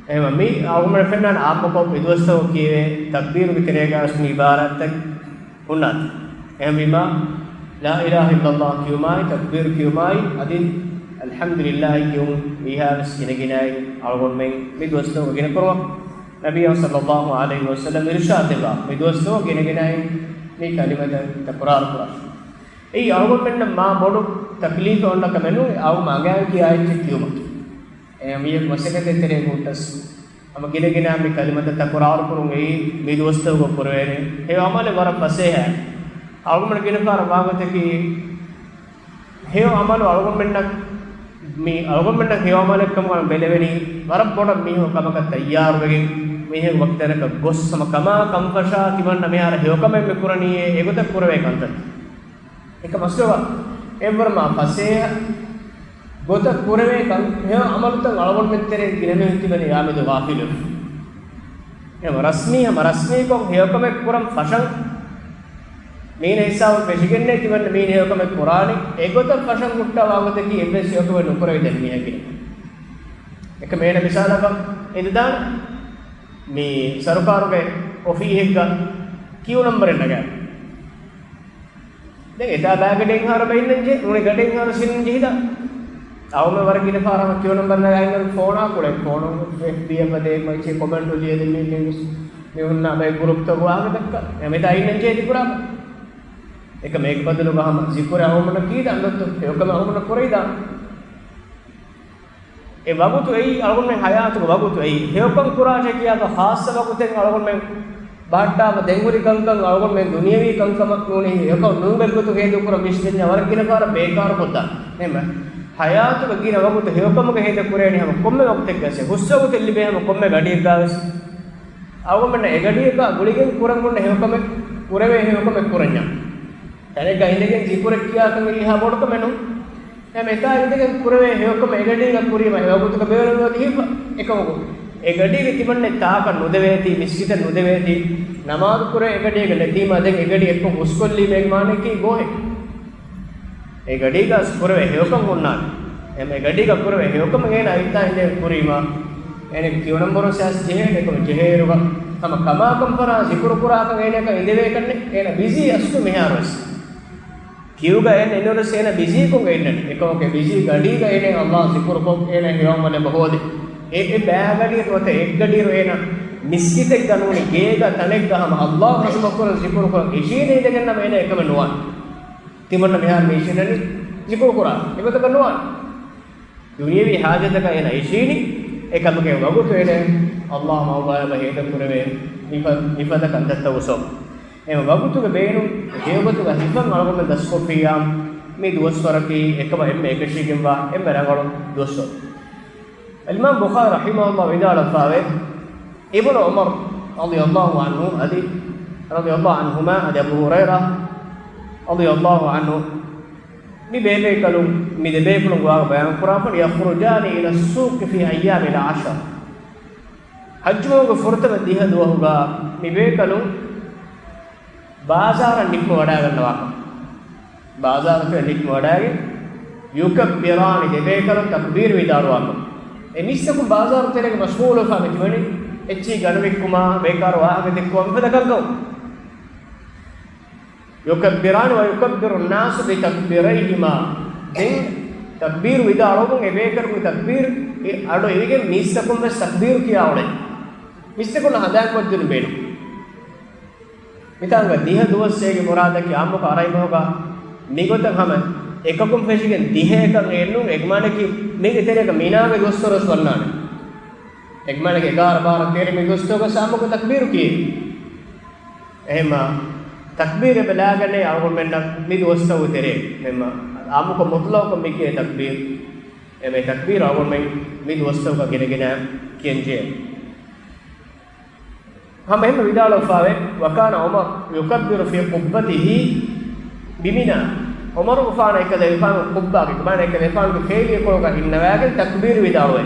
އެހެންވީމަ، މި އަޅުގަނޑުމެން ފެންނާނެ ޢާއްމުކޮށް މި ދުވަސްތަކު ކިޔެވޭ ތަކްބީރުގެ ތެރޭގަ ވެސް މި ޢިބާރާތްތައް ހުންނާތީ. އެހެންވީމަ، لا إله إلا الله ކިޔުމާއި، ތަކްބީރު ކިޔުމާއި، އަދި الحمد لله ކިޔުން މީހާވެސް ގިނަގިނައިން އަޅުގަނޑުމެން މި ދުވަސްތަކު ގިނަކުރުމަށް ނަބިއްޔާ ޞައްލައްލާހު ޢަލައިހި ވަސައްލަމް އިރުޝާދު ދެއްވާ. މި ދުވަސްތަކު ގިނަގިނައިން މި ކަލިމަތައް ތަކުރާރު ކުރާށޭ. އެއީ އަޅުގަނޑުމެންނަށް މާ ބޮޑު ތަކްލީފެއް އޮންނަ ކަމެއް ނޫން، އަޅުގަނޑު އަނގައިން ކިޔާ އެއްޗެއް ކިޔުމަކީ. އެ މިއެއް މަސައްކަތެއް ތެރޭގަ ހުއްޓަސް، ހަމަ ގިނަގިނަ މި ކަލިމަތައް ތަކުރާރު ކުރުން އެއީ މި ދުވަސްތަކުގަ ކުރެވޭނެ ހެޔޮ ޢަމަލެއް ވަރަށް ފަސޭހައިން. އަޅުގަނޑު ގިނަ ފަހަރަށް ވާގޮތަކީ، ހެޔޮ ޢަމަލު އަޅުގަނޑުމެންނަށް، މި އަޅުގަނޑުމެންނަށް ހެޔޮ ޢަމަލެއްކަމުގަ ބެލެވެނީ، ވަރަށް ބޮޑަށް މީހުން ކަމަކަށް ތައްޔާރުވެގެން، މީހެއް ވަކި ތަނަކަށް ގޮސް ހަމަ ކަމާ ކަންފަށާ ތިމަންނަ މިހާރު ހެޔޮކަމެއް މި ކުރަނީއޭ އެގޮތަށް ކުރެވޭ ކަންތައް. އެކަމަސްވެވާ އެއްވަރު މާ ފަސޭހަ ގޮތަށް ކުރެވޭ ކަން ހެޔޮ އަމަލުތައް އަޅުގަނޑުމެން ތެރޭ ގިނަ މީހުން ތިބެނީ އާމެދު ޣާފިލު. އެ ރަސްމީ ހަމަ ރަސްމީކޮށް ހެޔޮކަމެއް ކުރަން ފަށަން މީނަ ހިސާބުން ފެށިގެންނޭ ތިމަންނަ މީނަ ހެޔޮކަމެއް ކުރާނެ. އެގޮތަށް ފަށަން ހުއްޓާ ވާގޮތަކީ އެއްވެސް ހެޔޮކަމެއް ނުކުރެވިދެން މީހެއްގެ. އެކަމް އޭނަ މިސާލަކަށް އެދިދާނެ މި ސަރުކާރުގެ އޮފީހެއްގަ ކިޔޫ ނަމްބަރެއް ނަގާ. ދެން އެތާ ބައިގަޑިއެއްހާރު ބައިންނަންޖެ، ނޫނީ ގަޑިއެއްހާރު ސިންނަން ޖެހިދާ. އައުމެ ވަރަށް ގިނަ ފާރަމަށް ކިޔޫ ނަމްބަރް ނަގާ އިންނަން ފޯނާ ކުޅެ، ފޯނު އެފްބީއަށް ވަދޭ މައިޗޭ ކޮމެންޓު ލިޔެދެން މި މީސް މި ހުންނާ ބައި ގުރުޕްތަކު ވާހަކަ ދައްކާ. އެމެތާ އިންނަން ޖެހި ކުރާ. އެކަމް އޭގެ ބަދަލުގަ ހަމަ ޒިކުރެއް އަހުމަނަށް ކީދާ ނަތްތޯ ހެޔޮކަމެއް އަހުމަނަށް ކުރައިދާ. އެ ވަގުތު އެއީ އަޅުގަނޑުމެން ހަޔާތުގެ ވަގުތު އެއީ. ހެޔޮކަން ކުރާށޭ ކިޔާފަ ޚާއްޞަ ވަގުތެއް އަޅުގަނޑުމެން ބަހައްޓާފަ ދެން ހުރި ކަންކަން އަޅުގަނޑުމެން ދުނިޔަވީ ކަންކަމަށް ނޫނީ ހެޔޮކަން ނޫން ގޮތްގޮތު ހޭދަކުރަން ވިސްނިންޏާ ވަރަށް ގިނަ ފަހަރަށް ބޭކާރު ކޮށްދާނެ. އެހެންމެ ހަޔާތުގެ ގިނަ ވަގުތު ހެޔޮކަމުގަ ހޭދަ ކުރޭނީ ހަމަ ކޮންމެ ވަގުތެއްގަސް ހުސްވަގުތެއް ލިބޭ ހަމަ ކޮންމެ ގަޑިއެއްގަވެސް. އަޅުގަނޑަށް އެގަޑިއަކާ ގުޅިގެން ކުރަން ހުންނަ ހެޔޮކަމެއް ކުރެވޭ ހެޔޮކަމެއް ކުރަންޏާ. ތަނެއްގަ އިނދެގެން ޒިކުރެއް ކިޔާކަން އެއީ ހާ ބޮޑުކަމެއް ނޫން. އެހެން އެތާ އިނދެގެން ކުރެވޭ ހެޔޮކަމެއް އެގަޑީގަ ކުރީމަ އެވަގުތުގަ ބޭނުންވަދީފަ އެކަމަކު. އެގަޑީގަ ތިމަންނެ ތާކަށް ނުދެވޭތީ، މިސްކިތަށް ނުދެވޭތީ، ނަމާދު ކުރޭ އެގަޑީގަ ނެތީމާ ދެން އެގަޑި އެއްކޮށް ހުސްކޮށްލީމޭގެ މާނައަކީ ގޯހެއް. އެ ގަޑީގަސް ކުރެވޭ ހެޔޮކަން ހުންނާނެ. އެމެ ގަޑީގަ ކުރެވޭ ހެޔޮކަމަށް އޭނާ އައިތާ އިނދޭ ކުރީމަ، އޭނަގެ ކިޔު ނަމްބަރު ސައިސް ޖެހޭނެ ކަމަށް ޖެހޭއިރުގަ، ހަމަ ކަމާކަން ފަރާ ޒިކުރު ކުރާކަން އޭނައަކަށް އިނދެވޭކަންނެ، އޭނަ ބިޒީ އަސްލު މިހާރުވެސް. ކިޔުގަ އޭނަ އިނުރެސް އޭނަ ބިޒީކޮށް އިންނަނީ. އެކަމަކޭ ބިޒީ ގަޑީގަ އޭނަ އައްލާ ޒިކުރުކޮށް އޭނަ ހެޔޮ އަމަލެއް ހޯދޭ. އެ، އެ ބައިގަޑިއަށް ނުވަތަ އެއްގަޑިއިރު އޭނަ މިސްކިތެއްގަ ނޫނީ ގޭގަ ތަނެއްގަ ހަމަ އައްލާ ހަޒުމަކުރަން ޒިކުރުކުރަން އިށީނެ އިނދެގެންނަމަ އޭނަ އެކަމެއް ނުވާނެ. ތިމަންނަ މިހާރު މީށިންނަނީ ޒިކުރު ކުރާ އެގޮތަކަށް ނުވާނެ. ދުނިޔަވީ ހާޖަތަކަށް އޭނަ އިށީނީ އެކަމުގެ ވަގުތު އޭނަ އައްލާ މައުލާއަށް ހޭދަ ކުރެވޭ މިފަ-، މިފަދަ ކަންތައްތައް އުސޯ. އެ ވަގުތުގެ ބޭނުން ހެޔޮގޮތުގަ ހިފަން އަޅުގަނޑު ދަސްކޮށްފިއްޔާ މި ދުވަސްވަރަކީ އެކަމަށް އެންމެ އެކަށީގެންވާ އެންމެ ރަނގަޅު ދުވަސްވަރު. އަލްއިމާމް ބުޚާރީ ރަޙިމަހުﷲ ވިދާޅުވެފައިވޭ، އިބްނު ޢުމަރު ރަޟިޔަﷲ ޢަންހު އަދި، ރަޟިޔަﷲ ޢަންހުމާ އަދި އަބޫ ހުރައިރާ ރަޟިޔަﷲ ޢަންހު މި ބޭބޭކަލުން، މި ދެބޭފުޅުން ގޮވާ ބަޔާން ކުރާފަ، يخرجان إلى السوق في أيام العشر. ޙައްޖު މަހުގެ ފުރަތަމަ ދިހަ ދުވަހުގަ މި ބޭކަލުން ބާޒާރަށް ނިކުމެވަޑައިގަންނަވާކަން. ބާޒާރުތައް ނިކުމެވަޑައިގެން، يكبران، ދެބޭކަލުން ތަކްބީރު ވިދާޅުވާކަން. އެ މީސްތަކުން ބާޒާރު ތެރޭގަ މަޝްޣޫލުވެފާ މިތިބެނީ، އެއްޗެހި ގަނޑު ވިއްކުމާ، ބޭކާރު ވާހަކަ ދެއްކުމާ، މިފަދަ ކަންކަމަށް. يكبران ويكبر الناس بتكبيريهما. ދެން ތަކްބީރު ވިދާޅުވުމުން އެ ބޭކަލުންގެ ތަކްބީރު އަޑު އިވިގެން މީސްތަކުން ވެސް ތަކްބީރު ކިޔާ އުޅޭ. މީސްތަކުންނަށް ހަނދާންކޮށްދިނުން ބޭނުން. މިތާނގަ ދިހަ ދުވަސް އޭގެ މުރާދަކީ އާއްމުކޮށް އަރައިމަހުގަ މިގޮތަށް ހަމަ އެކަކުން ފެށިގެން ދިހައެކަން އެއްނޫން، އެގެ މާނައަކީ މީގެ ތެރޭގަ މިނާގެ ދުވަސްވަރުވެސް ވަންނާނެ. އެގެ މާނައަކީ އެގާރަ ބާރަ ތޭރަ މި ދުވަސްތަކުގަ އާއްމުކޮށް ތަކްބީރު ކިޔޭ. އެހެންމާ ތަކްބީރު އެބަ ލާގަނެ އަޅުގަނޑުމެންނަށް މި ދުވަސްތަކުގެ ތެރޭ. އެހެންމާ އާއްމުކޮށް މުޠްލަޤަކޮށް މި ކިޔޭ ތަކްބީރު. އެމެ ތަކްބީރު އަޅުގަނޑުމެން މި ދުވަސްތަކުގަ ގިނަ ގިނަ ކިޔަންޖެހޭ. ހަމަ އެހެން ވިދާޅުވެފައިވޭ، وكان عمر يكبر في قبته، بمنى. ޢުމަރުގެފާނު އެކަލޭގެފާނު ޤުއްބާގެ، މާނަ އެކަލޭގެފާނުގެ ފޭލިއެއްކޮޅުގަ އިންނަވާގެން ތަކްބީރު ވިދާޅުވޭ.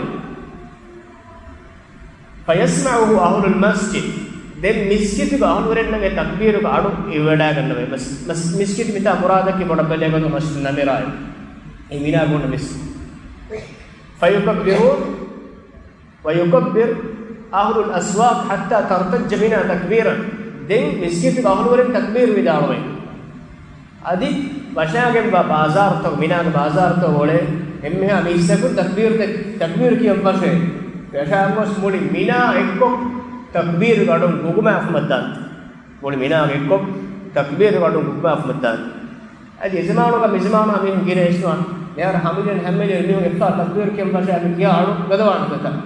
فيسمعه أهل المسجد. ދެން މިސްކިތުގެ އަހުލުވެރިންނަށް އެ ތަކްބީރުގެ އަޑު އިވިވަޑައިގަންނަވޭ. މަސް-، މަސް-، މިސްކިތު މިތާ މުރާދަކީ ބޮޑަށް ބެލޭގޮތުން މަސްޖިދު ނަމިރާއި. އެ މިނާގަ ހުންނަ މިސް-، فيكبرون ويكبر أهل الأسواق حتى ترتج منى تكبيرا. ދެން މިސްކިތުގެ އަހުލުވެރިން ތަކްބީރު ވިދާޅުވޭ. އަދި ވަށާގެންވާ ބާޒާރުތައް، މިނާގެ ބާޒާރުތައް އޮޅޭ އެންމެހާ މީސްތަކުން ތަކްބީރު ތެ-، ތަކްބީރު ކިޔަން ފަށޭ. ވަށާގޮސް މުޅި މިނާ އެއްކޮށް ތަކްބީރުގެ އަޑުން ގުގުމާފުމަށްދާން. މުޅި މިނާ އެއްކޮށް ތަކްބީރުގެ އަޑުން ގުގުމާފުމަށްދާން. އަދި އެ ޒަމާނުގަ މި ޒަމާނު މީހުން ގިނަ އިސްނުވާ. މިހާރު ހަމަޖެހުނު ހަމަޖެހުނު މީހުން އެއްފަހަރު ތަކްބީރު ކިޔަން ފަށާ މި ކިޔާ އަޑު ގަދަވާނެ ގޮތަށް.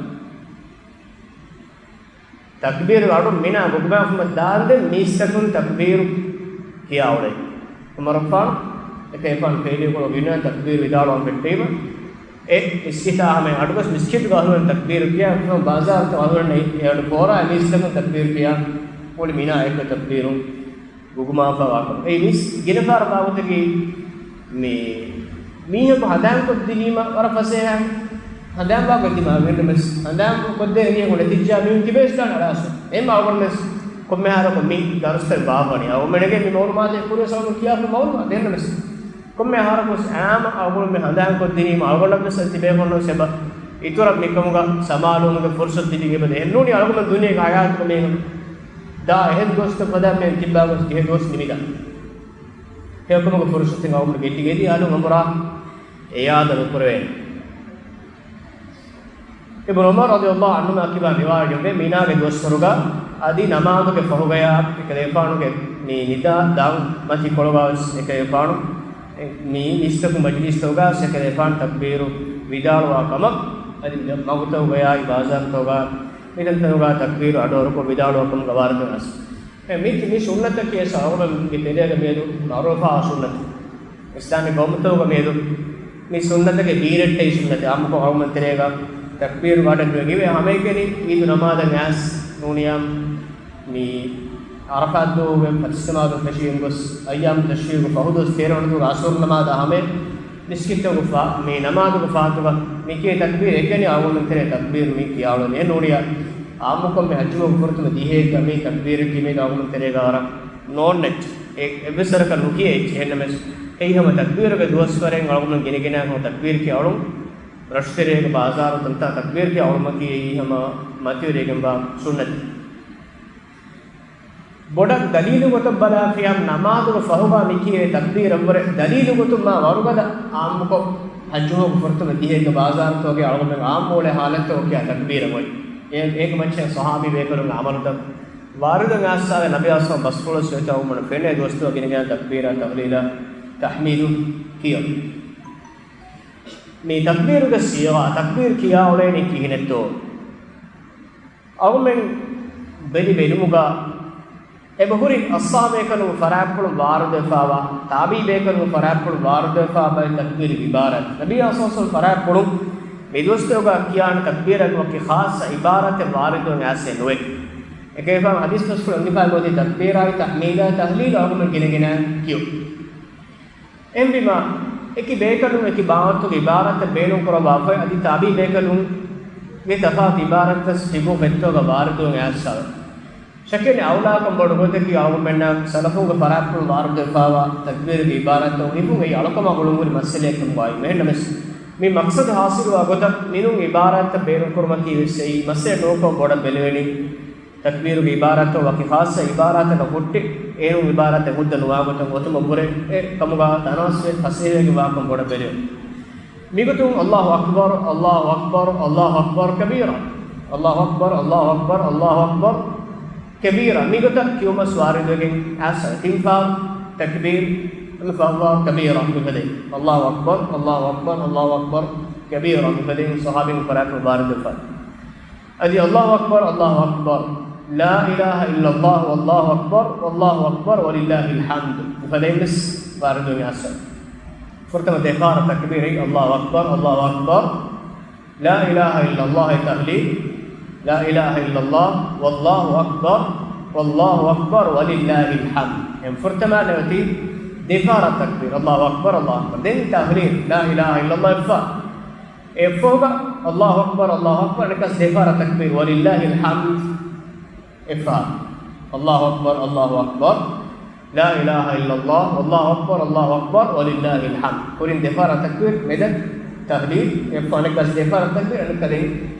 ތަކްބީރު އަޑުން މިނާ ގުގުމާފުމަށް ދާންދެން މީސްތަކުން ތަކްބީރު ކިޔާ އުޅޭ. ޢުމަރުގެފާނު އެކަލޭގެފާނު ފޭލިއެއްކޮޅު ގިނަ ތަކްބީރު ވިދާޅުވަން ފެއްޓީމަ، އެ މިސްކިތާ ހަމަ އަޑުގަސް މިސްކިތުގަ އަހުރެން ތަކްބީރު ކިޔާ، ބާޒާރުތައް އަހުރެން އެ އަޑު ފޯރާ މީސްތަކުން ތަކްބީރު ކިޔާ، މުޅި މިނާ އެއްކޮށް ތަކްބީރު ގުގުމާފަވާކަމަށް. އެއީ މީސް ގިނަ ފަހަރަށް ބާވަތަކީ މި މީހަކު ހަނދާންކޮށްދިނީމަ ވަރަށް ފަސޭހަ ހަނދާންވާ ގޮތްދިމާވެގެން ވެސް ހަނދާންކޮށްދޭ މީހަކު ނެތިއްޖާ މީހުން ތިބޭސްދާނެ އަޅާސް. އެހެން އަޅުގަނޑު ވެސް ކޮންމެ އަހަރަކު މި ދަރުސްތައް ބާއްވަނީ. އަޅުގަނޑުމެންގެ މި މައުލޫމާތެއް ކުރިއަސް އަޅުގަނޑު ކިޔާފަ މައުލޫމާތެއް ނަމަވެސް. ކޮންމެ އަހަރަކު ވެސް އާއްމު އަޅުގަނޑުމެން ހަނދާންކޮށްދިނީމަ އަޅުގަނޑަށް ވެސް ތިބޭފުޅުން ސެބަ އިތުރަށް މިކަމުގަ ސަމާލުވުމުގެ ފުރުސަތު ދިނީ އެބަދޭ. އެހެންނޫނީ އަޅުގަނޑު ދުނިޔޭގެ ހަޔާތުގަ މީހުން ދާ އެހެން ދުވަސްތައް ފަދަ މި ތިއްބާ ގޮސް އެހެން ދުވަސް ނިމިދާ. ހެޔޮކަމުގެ ފުރުސަތެއް އަޅުގަނޑު ގެއްލިގެން އަލުން އަނބުރާ އެޔާދަ ނުކުރެވޭނެ. އިބްނު ޢުމަރު ރަޟިޔަﷲ ޢަންހުމާ ކިބާ ރިވާޔަތްވޭ، މީނާގެ ދުވަސްވަރުގަ އަދި ނަމާދުގެ ފަހުގަޔާ އެކަލޭފާނުގެ މި ނިދާ ދާން މަތި ކޮޅުގަ ވެސް އެކަލޭފާނު މި މީސްތަކު މަޖިލީސްތަކުގަ އެކަލޭފާނު ތަކްބީރު ވިދާޅުވާ ކަމަށް، އަދި މަގުތަކުގަޔާ ބާޒާރުތަކުގަ މިތަންތަނުގަ ތަކްބީރު އަޑުއަހަރުކޮށް ވިދާޅުވާ ކަމުގަ ވާރިދު ވެސް. އެ މި، މި ސުންނަތަކީ އެ ސަހަބަންގެ ތެރޭގަ މިއަދު މަޢުރޫފާ ސުންނަތެއް. އިސްލާމީ ޤައުމުތަކުގަ މިއަދު މި ސުންނަތަކީ ބީރައްޓެހި ސުންނަތެއް. އާއްމުކޮށް ޤައުމުން ތެރޭގަ ތަކްބީރު ވަޑައިގެން އިވޭ ހަމައެކަނި އީދު ނަމާދަށް އައިސް ނޫނިއްޔާ މި ޢަރަފާތް ދުވަހުގެ ފަތިސް ނަމާދު ފެށިގެން ގޮސް އައްޔާމު ތަޝްރީޤުގެ ފަހު ދުވަސް ތޭރަ ވަނަ ދުވަހުގެ ޢަޞުރު ނަމާދާ ހަމައަށް މިސްކިތްތަކުގެ ފާ، މި ނަމާދުގެ ފާތުގަ މި ކިޔޭ ތަކްބީރު އެކަނި އަޅުގަނޑުމެން ތެރޭ ތަކްބީރު މި ކިޔާ އުޅެނީ. ނޫނިއްޔާ އާއްމުކޮށް މި ޙައްޖުމަގު ފުރަތަމަ ދިހައެއްގަ މި ތަކްބީރަކީ މީ އަޅުގަނޑުމެން ތެރޭގަ ވަރަށް ނޯންނެއް. އެ، އެއްވެސް ވަރަކަށް ނުކިޔޭ އެއްޗެއް. އެހެންނަމަވެސް އެއީ ހަމަ ތަކްބީރުގެ ދުވަސްވަރެއް އަޅުގަނޑުމެން ގިނަގިނައިން ހަމަ ތަކްބީރު ކިޔާ އުޅުން. ރަށުތެރޭގެ ބާޒާރު ތަންތާ ތަކްބީރު ކިޔާ އުޅުމަކީ އެއީ ހަމަ މަތިވެރިވެގެންވާ ސުންނަތެއް. ބޮޑަށް ދަލީލު ގޮތަށް ބަލާފިޔާ ނަމާދުގެ ފަހުގަ މި ކިޔޭ ތަކްބީރަށްވުރެ ދަލީލު ގޮތުން މާ ވަރުގަދަ އާއްމުކޮށް ޙައްޖުމަގު ފުރަތަމަ ދިހައެއްގަ ބާޒާރުތަކުގަ އަޅުގަނޑުމެން އާއްމު އުޅޭ ޙާލަތު ކިޔާ ތަކްބީރަށް އޮތް. އޭ، އޭގެ މައްޗަށް ޞަޙާބީ ބޭކަލުންގެ ޢަމަލުތައް ވާރިދު އައިސްފަވޭ. ނަބީ އަސްހާބު ބަސްފުޅު ސުވެތަ އަޅުގަނޑު ފެނޭ ދުވަސްތައް ގިނަގިނަ ތަކްބީރާ ތަހްލީލާ ތަޙްމީދު ކިޔަން. މި ތަކްބީރުގެ ޞީޣާ، ތަކްބީރު ކިޔާ އުޅޭނީ ކިހިނެއްތޯ؟ އަޅުގަނޑުމެން ބެލި ބެލުމުގަ އެބަހުރި އަޞްޙާބޭކަލުން ފަރާތްޕުޅު ވާރިދުވެފާވާ، ތާބިޢީ ބޭކަލުން ފަރާތްޕުޅު ވާރިދުވެފާ ބައެއް ތަކްބީރު ޢިބާރާތް. ނަބީ އަސްޙާބު ފަރާތްޕުޅު މި ދުވަސްތަކުގަ ކިޔާނެ ތަކްބީރަކު ވަކި ޚާއްޞަ ޢިބާރާތެއް ވާރިދުވެން އައިސް ނުވޭ. އެކަލޭފާނު ޙަދީޘް ބަސްފުޅު އެނގިފައި ގޮތީ ތަކްބީރާއި ތަޙްމީދާއި ތަހްލީލު އަޅުގަނޑު ގިނަގިނައިން ކިޔުން. އެހެންވީމާ، އެކި ބޭކަލުން އެކި ބާވަތުގެ ޢިބާރާތްތައް ބޭނުން ކުރައްވާފައި، އަދި ތާބިޢީ ބޭކަލުންގެ ތަފާތު ޢިބާރާތްތައް ފިޤުހު ފޮތްތަކުގަ ވާރިދުވެ އައިސްފަވޭ. ޝައްކެއް ނެތް އައުލާކަން ބޮޑު ގޮތަކީ އަޅުގަނޑުމެންނަށް ސަލަފުންގެ ފަރާތްޕުޅު ވާރިދުވެފާވާ ތަކްބީރުގެ ޢިބާރާތްތައް ހިފުން އެއީ އަޅުކަމާ ގުޅުންހުރި މައްސަލައެއް ކަމުގައި. އެހެންނަމަވެސް، މި މަޤްޞަދު ޙާޞިލުވާ ގޮތަށް މިނޫން ޢިބާރާތްތައް ބޭނުން ކުރުމަކީ ވެސް އެއީ މައްސަލައެއް ނޫންކަމަށް ބޮޑަށް ބެލެވެނީ. ތަކްބީރުގެ ޢިބާރާތްތައް ވަކި ޚާއްޞަ ޢިބާރާތަކަށް ހުއްޓި، އޭރުން ޢިބާރާތެއް ހުއްދަ ނުވާ ގޮތަށް އޮތުމަށްވުރެ އެ ކަމުގަ ތަނާސްވެ ފަސޭހަވެގެން ވާކަން ބޮޑަށް ބެލެވެ. މިގޮތުން الله أكبر، الله أكبر، الله أكبر كبيرا، الله أكبر، الله أكبر، الله أكبر كبيرا. މިގޮތަށް ކިޔުމަސް ވާރިދުވެގެން އައިސް ތިން ފަހަރު ތަކްބީރު، الله كبيرا މިފަދައިން. الله أكبر، الله أكبر، الله أكبر كبيرا މިފަދައިން ޞަޙާބީން ފަރާތުން ވާރިދުވެފަ. އަދި الله أكبر، الله أكبر، لا إله إلا الله، والله أكبر، والله أكبر، ولله الحمد މިފަދައިން ވެސް ވާރިދުވެ އައިސް. ފުރަތަމަ ދެފަހަރަށް ތަކްބީރު، الله أكبر، الله أكبر، لا إله إلا الله ތަހްލީލު، لا إله إلا الله، والله أكبر، والله أكبر، ولله الحمد. އެހެން ފުރަތަމަ ނެވަތީ ދެފަހަރަށް ތަކްބީރު، الله أكبر، الله أكبر. ދެން ތަހްލީލު، لا إله إلا الله އެއްފަހަރު. އެއަށްފަހުގަ الله أكبر، الله أكبر، އަނެއްކާވެސް ދެފަހަރަށް ތަކްބީރު، ولله الحمد އެއްފަހަރު. الله أكبر، الله أكبر، لا إله إلا الله، والله أكبر، الله أكبر، ولله الحمد. ކުރިން ދެފަހަރަށް ތަކްބީރު، މެދަށް ތަހްލީލު، އެއްފަހަރު އަނެއްކާވެސް ދެފަހަރަށް ތަކްބީރު، އަނެއްކާ ދެން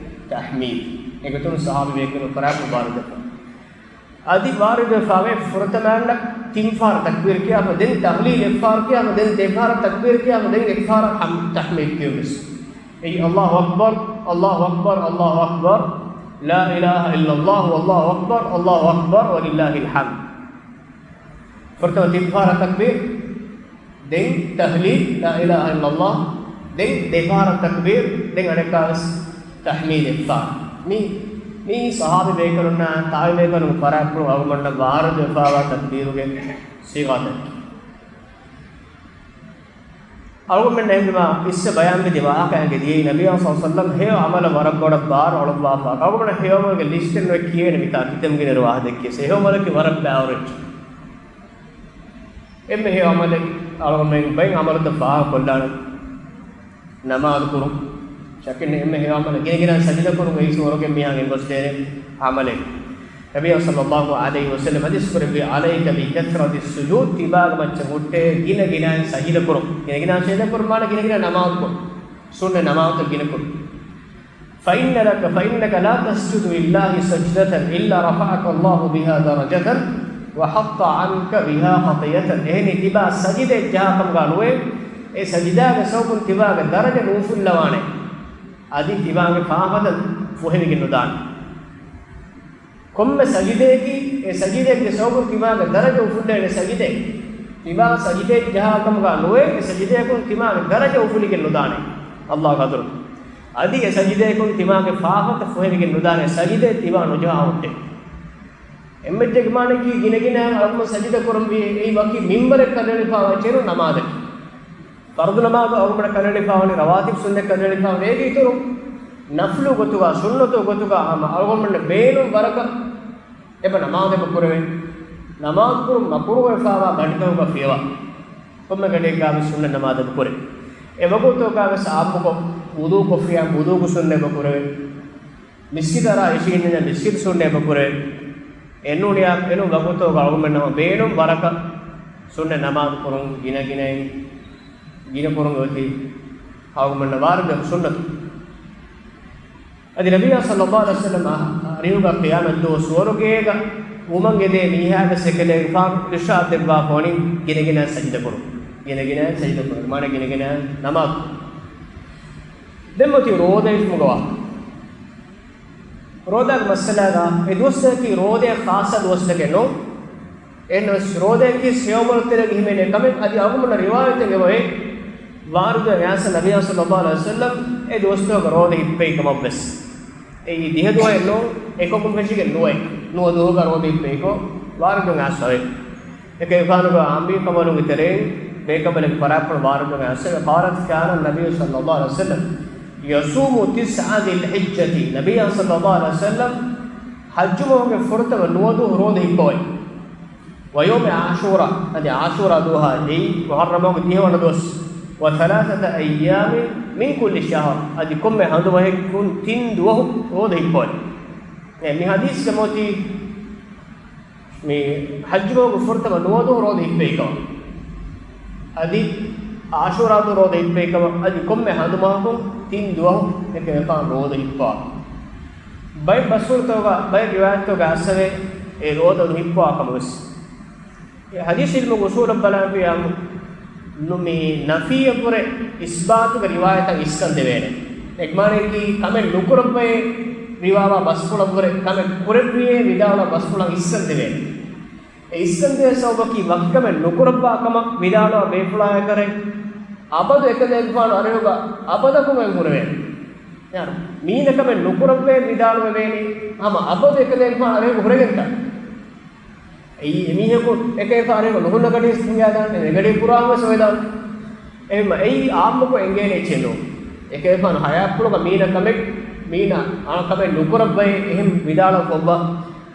ތަޙްމީދު. އެގޮތުން ޞަޙާބީ ބޭކަލުން ފަރާތުން ވާރިދުވެފަ. އަދި ވާރިދުވެފަވޭ ފުރަތަމައަށް ތިން ފަހަރަށް ތަކްބީރު ކިޔާފަ، ދެން ތަހްލީލު އެއްފަހަރު ކިޔާފަ، ދެން ދެފަހަރަށް ތަކްބީރު ކިޔާފަ، ދެން އެއްފަހަރަށް ޙަމް، ތަޙްމީދު ކިޔުން ވެސް. އެއީ الله أكبر، الله أكبر، الله أكبر، لا إله إلا الله، والله أكبر، الله أكبر، ولله الحمد. ފުރަތަމަ ތިން ފަހަރަށް ތަކްބީރު، ދެން ތަހްލީލު، لا إله إلا الله، ދެން ދެފަހަރަށް ތަކްބީރު، ދެން އަނެއްކާވެސް ތަޙްމީދު އެއްފަހަރު. މި، މިއީ ޞަޙާބީ ބޭކަލުންނާ ތާބިޢީ ބޭކަލުން ފަރާތްޕުޅު އަޅުގަނޑަށް ވާރިދުވެފަވާ ތަކްބީރުގެ ޞީޣާތަކީ. އަޅުގަނޑުމެން އެހެންވީމާ އިސްވެ ބަޔާންވެދިޔަ ވާހަކައިގެ ދިޔައީ ނަބިއްޔާ ޞައްލަﷲު ޢަލައިހި ވަސައްލަމަ ހެޔޮ ޢަމަލަށް ވަރަށް ބޮޑަށް ބާރު އަޅުއްވާފަ. އަޅުގަނޑުމެން ހެޔޮ ޢަމަލުގެ ލިސްޓެއް ނުވެ ކިޔޭނެ މިތާ ކިތަންމެ ގިނަ ވާހަކަ ދެއްކިޔަސް. ހެޔޮ ޢަމަލަކީ ވަރަށް ބާރު އެއްޗެއް. އެންމެ ހެޔޮ ޢަމަލެއް އަޅުގަނޑުމެން ބައެއް ޢަމަލުތައް ފާހަގަކޮށްލާނެ. ނަމާދު ކުރުން. ޝައްކެއް ނެތް އެންމެ ހެޔޮ ޢަމަލެއް. ގިނަގިނަ ސަޖިދަ ކުރުން އެއީ ސުވަރުގެ މީހާގެ އެނގޮސްދޭނެ ޢަމަލެއް. ނަބިއްޔާ ޞައްލަﷲު ޢަލައިހި ވަސައްލަމަ ޙަދީޘް ކުރެއްވި، "عَلَيْكَ بِكَثْرَةِ السُّجُودِ" ތިބާގެ މައްޗަށް ހުއްޓޭ ގިނަގިނައިން ސަޖިދަ ކުރުން. ގިނަގިނައިން ސަޖިދަ ކުރުން މާނަ ގިނަގިނަ ނަމާދު ކުރުން. ސުންނަތް ނަމާދުތައް ގިނަ ކުރުން. فإن لك، فإنك لا تسجد لله سجدة إلا رفعك الله بها درجة وحط عنك بها خطيئة. އެހެނީ ތިބާ ސަޖިދައެއް ޖަހާ ކަމުގަ ނުވޭ، އެ ސަޖިދާގެ ސަބަބުން ތިބާގެ ދަރަޖަ ނުއުފުއްލަވާނެ. އަދި ތިބާގެ ފާފަތައް ފުހެވިގެން ނުދާނެ. ކޮންމެ ސަޖިދައަކީ، އެ ސަޖިދައެއްގެ ސަބަބުން ތިބާގެ ދަރަޖަ އުފުއްލޭނެ ސަޖިދައެއް. ތިބާ ސަޖިދައެއް ޖަހާ ކަމުގަ ނުވޭ، އެ ސަޖިދަޔަކުން ތިބާގެ ދަރަޖަ އުފުލިގެން ނުދާނެ. ﷲ ގެ ޙަޟްރަތު. އަދި އެ ސަޖިދަޔަކުން ތިބާގެ ފާފަތައް ފުހެވިގެން ނުދާނެ، ސަޖިދައެއް ތިބާ ނުޖަހާ ހުއްޓޭ. އެންމެ އެއްޗެއްގެ މާނައަކީ ގިނަގިނައިން އަޅުގަނޑު ސަޖިދަ ކުރަންވީ، އެއީ ވަކި މިންބަރެއް ކަނޑައެޅިފައިވާ އެއްޗެއް ނޫން ނަމާދަކީ. ފަރުޟު ނަމާދު އަޅުގަނޑަށް ކަނޑައެޅިފައިވަނީ ރަވާތިބު ސުންނަތް ކަނޑައެޅިފައިވަނީ. އޭގެ އިތުރު ނަފްލު ގޮތުގަ، ސުންނަތު ގޮތުގަ ހަމަ އަޅުގަނޑުމެންނަށް ބޭނުން ވަރަކަށް އެބަ ނަމާދެއް ކުރެވޭ. ނަމާދު ކުރުން މަކުރޫހުވެފައިވާ ގަޑިތަކުގަ ފިޔަވާ. ކޮންމެ ގަޑިއެއްގަ ވެސް ސުންނަތް ނަމާދެއް ކުރޭ. އެ ވަގުތުތަކުގަ ވެސް އާއްމުކޮށް ވުޟޫ ކޮށްފިޔާ ވުޟޫގެ ސުންނަތް އެބަ ކުރެވޭ. މިސްކިތަށް އަރާ އިށީންނަ މިސްކިތު ސުންނަތް އެބަ ކުރޭ. އެނޫނިޔާ އެނޫން ވަގުތުގަ އަޅުގަނޑުމެންނަށް ބޭނުން ވަރަކަށް ސުންނަތް ނަމާދު ކުރުން ގިނަ ގިނައިން ގިނަ ކުރުން އޮތީ އަޅުގަނޑުމެންނަށް ވާރިދު ސުންނަތު. އަދި ނަބިއްޔާ ޞައްލަﷲު ޢަލައިހި ވަސައްލަމަ އަރިހުގަ ޤިޔާމަތްދުވަހު ސުވަރުގޭގަ ވުމަށް އެދޭ މީހާގެ އެކަލޭގެފާނު އިރުޝާދު ދެއްވާފަ ވަނީ ގިނަގިނައިން ސަޖިދަ ކުރުން. ގިނަގިނައިން ސަޖިދަ ކުރުން. މާނަ ގިނަގިނައިން ނަމާދު. ދެން އޮތީ ރޯދަ ހިފުމުގެ ވާހަކަ. ރޯދާގެ މައްސަލާގަ އެ ދުވަސްތަކަކީ ރޯދައަށް ޚާއްޞަ ދުވަސްތަކެއް ނޫން. އެހެނަސް ރޯދައަކީ ހެޔޮ ޢަމަލުތައް ތެރޭގަ ހިމެނޭ ކަމެއް. އަދި އަޅުގަނޑުމެންނަށް ރިވާޔަތެއް އެބައޮތް، ވާރިދުވެ އައިސް ނަބިއްޔާ ޞައްލަﷲު ޢަލައިހި ވަސައްލަމަ އެ ދުވަސްތަކުގަ ރޯދަ ހިއްޕައި ކަމަށްވެސް. އެއީ ދިހަ ދުވަހެއް ނޫން، އެކަކުން ފެށިގެން ނުވައެއް. ނުވަ ދުވަހުގަ ރޯދަ ހިއްޕައިކޮށް، ވާރިދުވެ އައިސް އޮތް. އެކަލޭގެފާނުގެ އާއްމީ ކަނބަލުންގެ ތެރެއިން ބޭކަނބަލެއްގެ ފަރާތްޕުޅު ވާރިދުވެ އައިސް. قالت كان النبي صلى الله عليه وسلم يصوم تسع ذي الحجة. ނަބިއްޔާ ޞައްލަﷲު ޢަލައިހި ވަސައްލަމަ ޙައްޖު މަހުގެ ފުރަތަމަ ނުވަ ދުވަހު ރޯދަ ހިއްޕަވައި. ويوم عاشوراء، އަދި ޢާޝޫރާ ދުވަހާ އެއީ މުޙައްރަމް މަހުގެ ދިހަވަނަ ދުވަސް. وثلاثة أيام من كل شهر، އަދި ކޮންމެ ހަނދުމަހެއްގެ ތިން ދުވަހު ރޯދަ ހިއްޕަވައި. އެ މި ޙަދީޘްގަ އޮތީ މި ޙައްޖު މަހުގެ ފުރަތަމަ ނުވަ ދުވަހު ރޯދަ ހިއްޕައިކަމަށް. އަދި ޢާޝޫރާ ދުވަހު ރޯދަ ހިއްޕައިކަމަށް. އަދި ކޮންމެ ހަނދުމަހަކުން ތިން ދުވަހު އެކަލޭގެފާނު ރޯދަ ހިއްޕަވާ. ބައެއް ބަސްފުޅުތަކުގަ، ބައެއް ރިވާޔަތްތަކުގަ އައިސްވޭ އެ ރޯދަ ނުހިއްޕަވާ ކަމަށްވެސް. އެ ޙަދީޘް ޢިލްމުގެ އުޞޫލަށް ބަލާފިޔާމު ނު-، މި ނަފީއަށްވުރެ އިސްބާތުގެ ރިވާޔަތަށް އިސްކަން ދެވޭނެ. އެކަމާނައަކީ ކަމެއް ނުކުރައްވައޭ ވިދާޅުވާ ބަސްފުޅަށްވުރެ ކަމެއް ކުރެއްވިއޭ ވިދާޅުވާ ބަސްފުޅަށް އިސްކަން ދެވޭނެ. އެ އިސްކަން ދޭ ސަބަބަކީ ވަކި ކަމެއް ނުކުރައްވާ ކަމަށް ވިދާޅުވާ ބޭފުޅާއެކަށް އަބަދު އެކަލޭގެފާނު އަރިހުގަ އަބަދަކުން އެން ހުރެވޭނެ. ޔާނީ މީނަ ކަމެއް ނުކުރައްވައޭ ވިދާޅުވެވޭނީ ހަމަ އަބަދު އެކަލޭގެފާނު އަރިހުގަ ހުރެގެންތާ. އެއީ އެމީހަކު އެކަލޭގެފާނު އަރިހުގަ ނުހުންނަ ގަޑި ހިނގާދާނެ، އެ ގަޑި ކުރާން ވެސް އޮވެދާނެ. އެހެންވީމަ އެއީ އާއްމުކޮށް އެނގޭނެ އެއްޗެއް ނޫން. އެކަލޭގެފާނު ޙަޔާތްޕުޅުގަ މީނަ ކަމެއް، މީނަ އާ ކަމެއް ނުކުރައްވައޭ އެހެން ވިދާޅުވެފަ އޮއްވާ.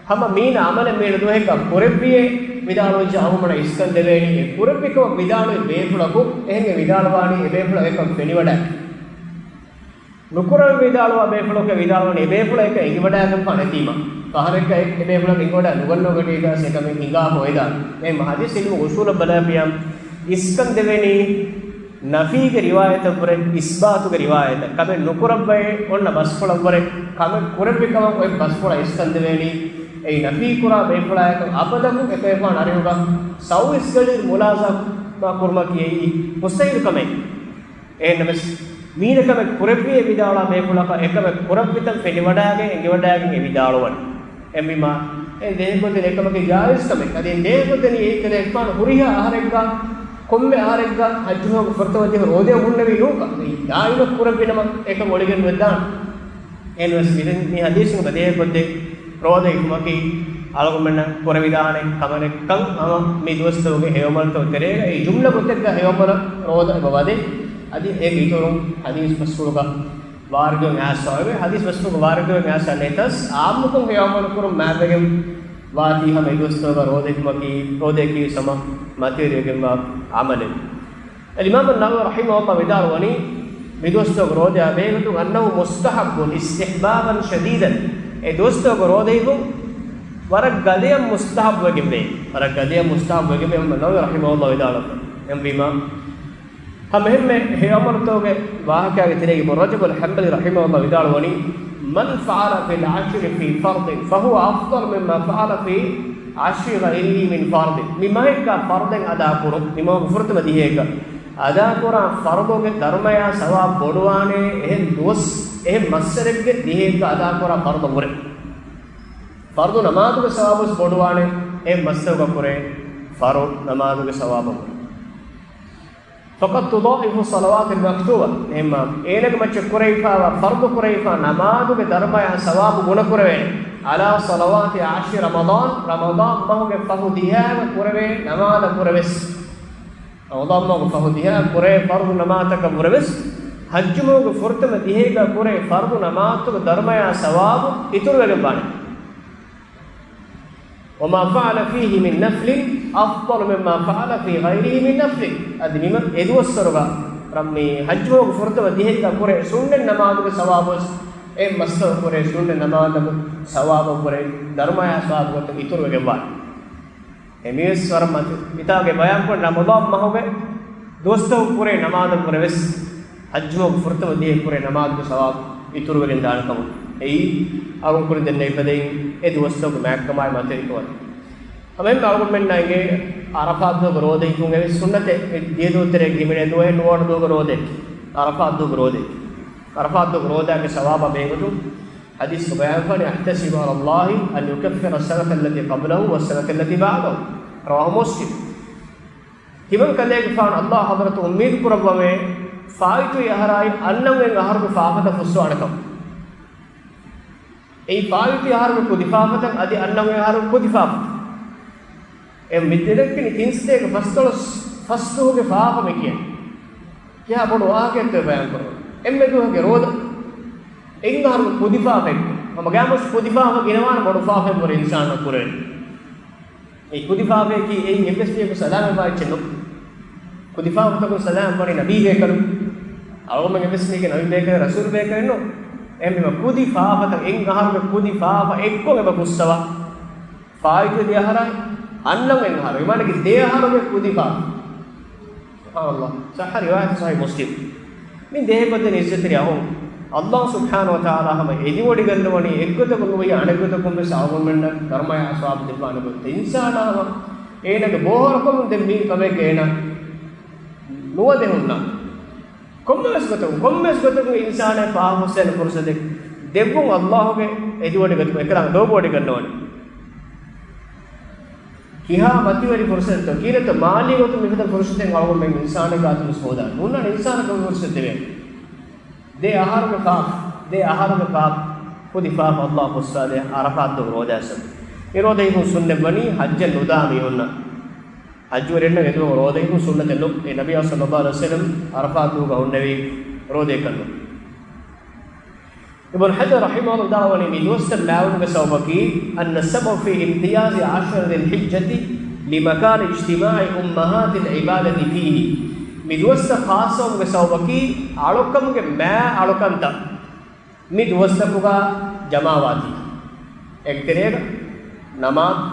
ހަމަ މީނަ އަމަލެއް މީނަ ދުވަހެއްގަ ކުރެއްވިއޭ ވިދާޅުވެއްޖެ އަހުމަނަށް އިސްކަން ދެވޭނީ. އެ ކުރެއްވި ކަމަށް ވިދާޅުވި ބޭފުޅަކު އެހެން އެ ވިދާޅުވާނީ އެ ބޭފުޅަށް އެކަން ފެނިވަޑައި. ނުކުރަން ވިދާޅުވާ ބޭފުޅަކު ވިދާޅުވަނީ އެ ބޭފުޅަކަށް އެނގިވަޑައިގެންފާނެތީމަ. ފަހަރެއްގަ އެ، އެ ބޭފުޅަކަށް އެނގިވަޑައި ނުގަންނަ ގަޑީގަ އެކަމެއް ހިނގާފަ އޮވެދާނެ. އެހެން ޙަދީޘް ޢިލްމު އުޞޫލަށް ބަލާފިޔާ އިސްކަން ދެވޭނީ ނަފީގެ ރިވާޔަތަށްވުރެ، އިސްބާތުގެ ރިވާޔަތަށް. ކަމެއް ނުކުރައްވައޭ އޮންނަ ބަސްފުޅަށްވުރެ ކަމެއް ކުރެއްވި ކަމަށް އޮތް ބަސްފުޅަށް އިސްކަން ދެވޭނީ. އެއީ ނަފީ ކުރާ ބޭފުޅާއެކަށް އަބަދަކުން އެކަލޭގެފާނު އަރިހުގަ ސައުވީސް ގަޑި މުލާޒަމާ ކުރުމަކީ އެއީ މުސްތަޙީލު ކަމެއް. އެހެންނަމަވެސް، މީނަ ކަމެއް ކުރެއްވިއޭ ވިދާޅުވާ ބޭފުޅަކަށް އެކަމެއް ކުރެއްވިތަން ފެނިވަޑައިގެން އެނގިވަޑައިގެން އެ ވިދާޅުވަނީ. އެހެންވީމާ، އެ ދޭހަކޮށްދޭން އެކަމަކީ ޖާއިޒް ކަމެއް. އަދި ދޭހަކޮށްދެނީ އެކަލޭގެފާނު ހުރިހާ އަހަރެއްގަ، ކޮންމެ އަހަރެއްގަ ޙައްޖު މަހުގެ ފުރަތަމަ ދުވަހު ރޯދައެއް ހުންނެވީ ނޫންކަން. އެއީ ދާއިމަށް ކުރެއްވިނަމަ އެކަން އޮޅިގެން ނުވެދާނެ. އެހެންނަމަވެސް މި ޙަދީޘުގަ ދޭހަކޮށްދޭ ރޯދަ ހިފުމަކީ އަޅުގަނޑުމެންނަށް ކުރެވިދާނެ ކަމަކަށް ހަމަ މި ދުވަސްތަކުގެ ހެޔޮ އަމަލުތައް ތެރޭގަ އެ ޖުމްލަ ގޮތެއްގަ ހެޔޮ އަމަލަށް ރޯދަ އެބަ ވަދެ. އަދި އޭގެ އިތުރުން ޙަދީޘް ބަސްފުޅުގަ ވާރިދުވެ އައިސްފަވޭ. ޙަދީޘް ބަސްފުޅުގަ ވާރިދުވެ އައިސްފަ ނެތަސް ޢާއްމުކޮށް ހެޔޮ އަމަލު ކުރުން މާތްވެގެން ވާތީ ހަމަ އެ ދުވަސްތަކުގަ ރޯދަ ހިފުމަކީ، ރޯދައަކީ ހަމަ މަތިވެރިވެގެންވާ ޢަމަލެއް. އަލްއިމާމު ނަވަވީ ރަޙިމަހުﷲ ވިދާޅުވަނީ، މި ދުވަސްތަކުގަ ރޯދައާ ބެހޭގޮތުން، أنه مستحب استحبابا شديدا، އެ ދުވަސްތަކުގަ ރޯދަ ހިފުން ވަރަށް ގަދަޔަށް މުސްތަޙައްބުވެގެންވޭ. ވަރަށް ގަދަޔަށް މުސްތަޙައްބުވެގެންވޭ. އިމާމު ނަވަވީ ރަޙިމަހުﷲ ވިދާޅުވި. އެހެންވީމާ، ހަމަ އެހެންމެ ހެޔޮ އަމަލުތަކުގެ ވާހަކައިގެ ތެރޭގަ އިބްނު ރަޖަބު އަލްޙަންބަލީ ރަޙިމަހުﷲ ވިދާޅުވަނީ، من فعل في العشر في فرض فهو أفضل مما فعل في عشر غيره من فرض. މި މަހެއްގަ ފަރުޟެއް އަދާކުރުން، މި މަހުގެ ފުރަތަމަ ދިހައެއްގަ އަދާކުރާ ފަރުޟުގެ ދަރުމަޔާ ސަވާބު ބޮޑުވާނެ، އެހެން ދުވަސް، އެހެން މައްސަރެއްގެ ދިހައެއްގަ އަދާކުރާ ފަރުޟަށްވުރެ. ފަރުޟު ނަމާދުގެ ސަވާބުވެސް ބޮޑުވާނެ، އެހެން މައްސަރުގަ ކުރޭ ފަރުޟު ނަމާދުގެ ސަވާބަށްވުރެ. فقد تضاعف الصلوات المكتوبة. އެހެންމާ، އޭނަގެ މައްޗަށް ކުރެވިފައިވާ ފަރުޟު ކުރެވިފާ ނަމާދުގެ ދަރުމަޔާ ސަވާބު ގުނަކުރެވޭނެ، على صلوات عشر رمضان، ރަމަޟާން މަހުގެ ފަހު ދިހައިގަ ކުރެވޭ ނަމާދަށްވުރެވެސް. ރަމަޟާން މަހުގެ ފަހު ދިހައިގަ ކުރޭ ފަރުޟު ނަމާދުތަކަށްވުރެވެސް، ޙައްޖު މަހުގެ ފުރަތަމަ ދިހައިގަ ކުރޭ ފަރުޟު ނަމާދުތަކުގެ ދަރުމަޔާ ސަވާބު އިތުރުވެގެންވާނެ. وما فعل فيه من نفل أفضل مما فعل في غيره من نفل. އަދި މި މަ-، އެ ދުވަސްވަރުގަ ރަ-، މި ޙައްޖު މަހުގެ ފުރަތަމަ ދިހައެއްގަ ކުރޭ ސުންނަތް ނަމާދުގެ ސަވާބުވެސް، އެ މައްސަރު ކުރޭ ސުންނަތް ނަމާދުގެ ސަވާބަށްވުރެ ދަރުމަޔާ ސަވާބު ގޮތަށް އިތުރުވެގެންވާނެ. އެ މީވެސް ވަރަށް މަތި. މިތާގައި ބަޔާންކުރަނީ ރަމަޟާން މަހުގެ ދުވަސްތަކު ކުރޭ ނަމާދަށްވުރެވެސް، ޙައްޖު މަހުގެ ފުރަތަމަ ދިހައެއް ކުރޭ ނަމާދުގެ ސަވާބު އިތުރުވެގެން ދާނެ ކަމުގަ. އެއީ، އަޅުގަނޑު ކުރިން ދެންނެވި ފަދައިން އެ ދުވަސްތަކުގެ މާތްކަމާއި މަތިވެރިކަމާއި. ހަމައެހެންމެ އަޅުގަނޑުމެންނަށް އެނގޭ ޢަރަފާތު ދުވަހުގެ ރޯދަ ހިފުން އެއީ ސުންނަތެއް. މި ދިޔަ ދުވަހު ތެރޭގަ ހިމެނޭ ދުވަހެއް ނުވަވަނަ ދުވަހުގެ ރޯދައަކީ. ޢަރަފާތު ދުވަހުގެ ރޯދައަކީ. ޢަރަފާތު ދުވަހުގެ ރޯދައިގެ ސަވާބާ ބެހޭގޮތުން ޙަދީޘްގަ ބަޔާންވާނެ، أحتسب على الله أن يكفر السنة التي قبله والسنة التي بعده. رواه مسلم. ތިމަން ކަލޭގެފާނު ﷲ ޙަޟްރަތު އުއްމީދު ކުރައްވަމޭ، ފާއިތުވި އަހަރާއި އަންނަން އޮތް އަހަރުގެ ފާފަތައް ފުއްސަވާނެކަމަށް. އެއީ ފާއިތުވި އަހަރުގެ ކުދި ފާފަތައް އަދި އަންނަން އޮތް އަހަރުގެ ކުދި ފާފަތައް. އެ މި ދެނެއްކެނީ ތިން ސަތޭކަ ފަސްދޮޅަސް ފަސްދުވަހުގެ ފާފަ މި ކިޔަނީ. ކިހާ ބޮޑު ވާހަކައެއްތޯ ބަޔާންކުރަނީ. އެންމެ ދުވަހުގެ ރޯދަ. އެއް އަހަރުގެ ކުދި ފާފައެއް. ހަމަ ގާމުސް ކުދި ފާފަ ގިނަވާނެ ބޮޑު ފާފައެއްވުރެ އިންސާނަށް ކުރެވޭ. އެ ކުދި ފާފައަކީ އެއިން އެއްވެސް މީހަކު ސަލާމަތްވާ އެއްޗެއް ނޫން. ކުދި ފާފަތަކުން ސަލާމަތްވަނީ ނަބީ ބޭކަލުން. އަޅުގަނޑުމެން އެއްވެސް މީހެއްގެ ނަބީ ބޭކަލެއް ރަސޫލު ބޭކަލެއް ނޫން. އެހެންވީމަ ކުދި ފާފަތައް އެއް އަހަރުގެ ކުދި ފާފަ އެއްކޮށް އެބަ ފުއްސަވާ. ފާއިތުވި ދެ އަހަރާއި އަންނަން އެއް އަހަރު. އެ މާނައަކީ ދެ އަހަރުގެ ކުދި ފާފަ. ސުބްޙާނަﷲ. ޞައްޙަ ރިވާޔަތު ޞަޙީޙު މުސްލިމް. މި ދޭހަކޮށްދެން އިއްޒަތްތެރި އަހުން. ﷲ ސުބްޙާނަހޫ ވަތަޢާލާ ހަމަ އެދިވޮޑިގަންނަވަނީ އެއްގޮތަކުން ނުވެ އަނެއްގޮތަކުން ވެސް އަޅުގަނޑުމެންނަށް ދަރުމަޔާ ސަވާބު ދެއްވާނެ ގޮތް. އިންސާނާ ހަމަ އޭނާގެ ބޯހޮރުކަމުން ދެން މި ކަމެއްގަ އޭނާ ނުވަދެ ހުންނާނެ. ކޮންމެވެސް ގޮތަކުން، ކޮންމެވެސް ގޮތަކުން އިންސާނާ ފާފަ ފުއްސޭނެ ފުރުޞަތެއް ދެއްވުން ﷲ ގެ އެދިވޮޑިގަތުމަށް އެކަލާނގެ ލޯބިވޮޑިގަންނަވަނީ. ކިހާ މަތިވެރި ފުރުޞަތެއްތޯ، ކިހިނެއްތޯ މާލީ ގޮތުން މިފަދަ ފުރުޞަތެއް އަޅުގަނޑުމެން އިންސާނެއްގެ އަތުން ހޯދާ. ނޫންނާނެ އިންސާނަކަށް ފުރުޞަތެއް ދެވޭނެ. ދެ އަހަރުގެ ފާފަ، ދެ އަހަރުގެ ފާފަ، ކުދި ފާފަ ﷲ ފުއްސާދޭ ޢަރަފާތު ދުވަހުގެ ރޯދައިގެ ސަބަބުން. މި ރޯދަ ހިފުން ސުންނަތްވަނީ ޙައްޖަށް ނުދާ މީހުންނަށް. ޙައްޖުވެރިންނަށް އެދުވަހު ރޯދަ ހިފުން ސުންނަތެއް ނޫން. އެ ނަބިއްޔާ ޞައްލައްލާހު ޢަލައިހި ވަސައްލަމް ޢަރަފާތު ދުވަހުގަ ހުންނެވީ ރޯދައެއްކަން ނޫން. އިބްނު ޙަޖަރު ރަޙިމަހުﷲ ވިދާޅުވަނީ މި ދުވަސްތައް މާތްވުމުގެ ސަބަބަކީ، أن السبب في امتياز عشر ذي الحجة لمكان اجتماع أمهات العبادة فيه. މި ދުވަސްތައް ޚާއްޞަވުމުގެ ސަބަބަކީ އަޅުކަމުގެ މާތް އަޅުކަންތައް މި ދުވަސްތަކުގަ ޖަމާވާތީ. އޭގެ ތެރޭގަ ނަމާދު،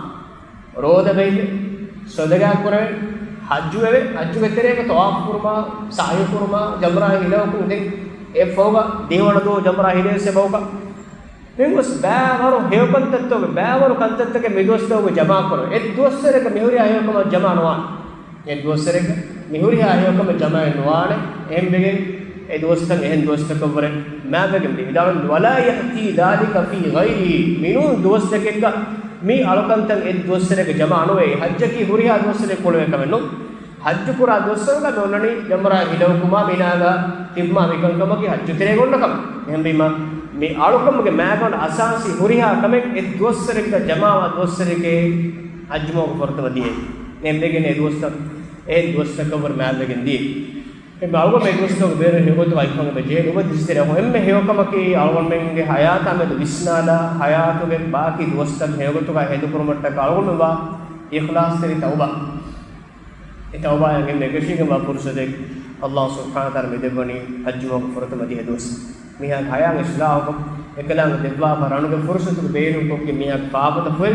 ރޯދަ ބައިވެ، ޞަދަޤާތް ކުރެވެ، ޙައްޖުވެވެ، ޙައްޖުގެ ތެރޭގަ ޠަވާފު ކުރުމާ، ސަޢްޔު ކުރުމާ، ޖަމްރާ ހިލައުކުން ދެން އެއަށްފަހުގަ ދިހަވަނަ ދުވަހު ޖަމްރާ ހިލައެއް ސަބަބުގަ މިންވެސް ބައިވަރު ހެޔޮކަންތައްތަކުގެ، ބައިވަރު ކަންތައްތަކެއް މި ދުވަސްތަކުގަ ޖަމާކުރުން. އެއް ދުވަސްވަރެއްގަ މިހުރިހާ ހެޔޮކަމަށް ޖަމާ ނުވާނެ. އެއް ދުވަސްވަރެއްގަ މިހުރިހާ ހެޔޮކަމެއް ޖަމާވެ ނުވާނެ. އެހެންވެގެން އެ ދުވަސްތައް އެހެން ދުވަސްތަކަށްވުރެ މާތްވެގެން ވިދާޅުވި، ولا يأتي ذلك في غيره، މިނޫން ދުވަސްތަކެއްގަ މި އަޅުކަންތައް އެއް ދުވަސްވަރެއްގަ ޖަމާ ނުވޭ. ޙައްޖަކީ ހުރިހާ ދުވަސްވަރެއް ކުޅެވޭ ކަމެއް ނޫން. ޙައްޖު ކުރާ ދުވަސްވަރުގަ މި އޮންނަނީ ޖަމްރާ ހިލައުކުމާ، މިނާގަ ތިބުމާ މިކަންކަމަކީ ޙައްޖު ތެރޭގަ އޮންނަ ކަމެއް. އެހެންވީމަ، މި އަޅުކަމުގެ މާގަނޑު އަސާސީ ހުރިހާ ކަމެއް އެއް ދުވަސްވަރެއްގަ ޖަމާވާ ދުވަސްވަރެއްގެ ޙައްޖު މަހުގެ ފުރަތަމަ ދިޔައީ. ނޭނގެން އެ ދުވަސްތައް، އެ ދުވަސްތަކަށްވުރެ މާތްވެގެން ދިޔައީ. އެ އަޅުގަނޑުމެން އެ ދުވަސްތަކުގެ ބޭރު ހެޔޮގޮތުގައި އިފަން އެބަ ޖެހޭ ނުބަ ދިސްތެރެ އެންމެ ހެޔޮކަމަކީ އަޅުގަނޑުމެންގެ ހަޔާތާ މެދު ވިސްނާލާ، ހަޔާތުގެ ބާކީ ދުވަސްތައް ހެޔޮގޮތުގައި ހެދި ކުރުމަށްޓަކާ އަޅުގަނޑުމެން ވާ އިޚްލާޞްތެރި ތައުބާ. އެ ތައުބާއަށް އެންމެ އެކަށީގެންވާ ފުރުޞަތެއް ﷲ ސުބްޙާނަހޫ ވަތަޢާލާ މި ދެއްވަނީ ޙައްޖު މަހުގެ ފުރަތަމަ ދިހަ ދުވަސް. މީހާގެ ހަޔާތް އިޞްލާޙުކޮށް، އެކަލާނގެ ދެއްވާފަ ރަނުގެ ފުރުޞަތުގެ ބޭނުންކޮށްގެން މީހާގެ ފާފަތައް ފުރި،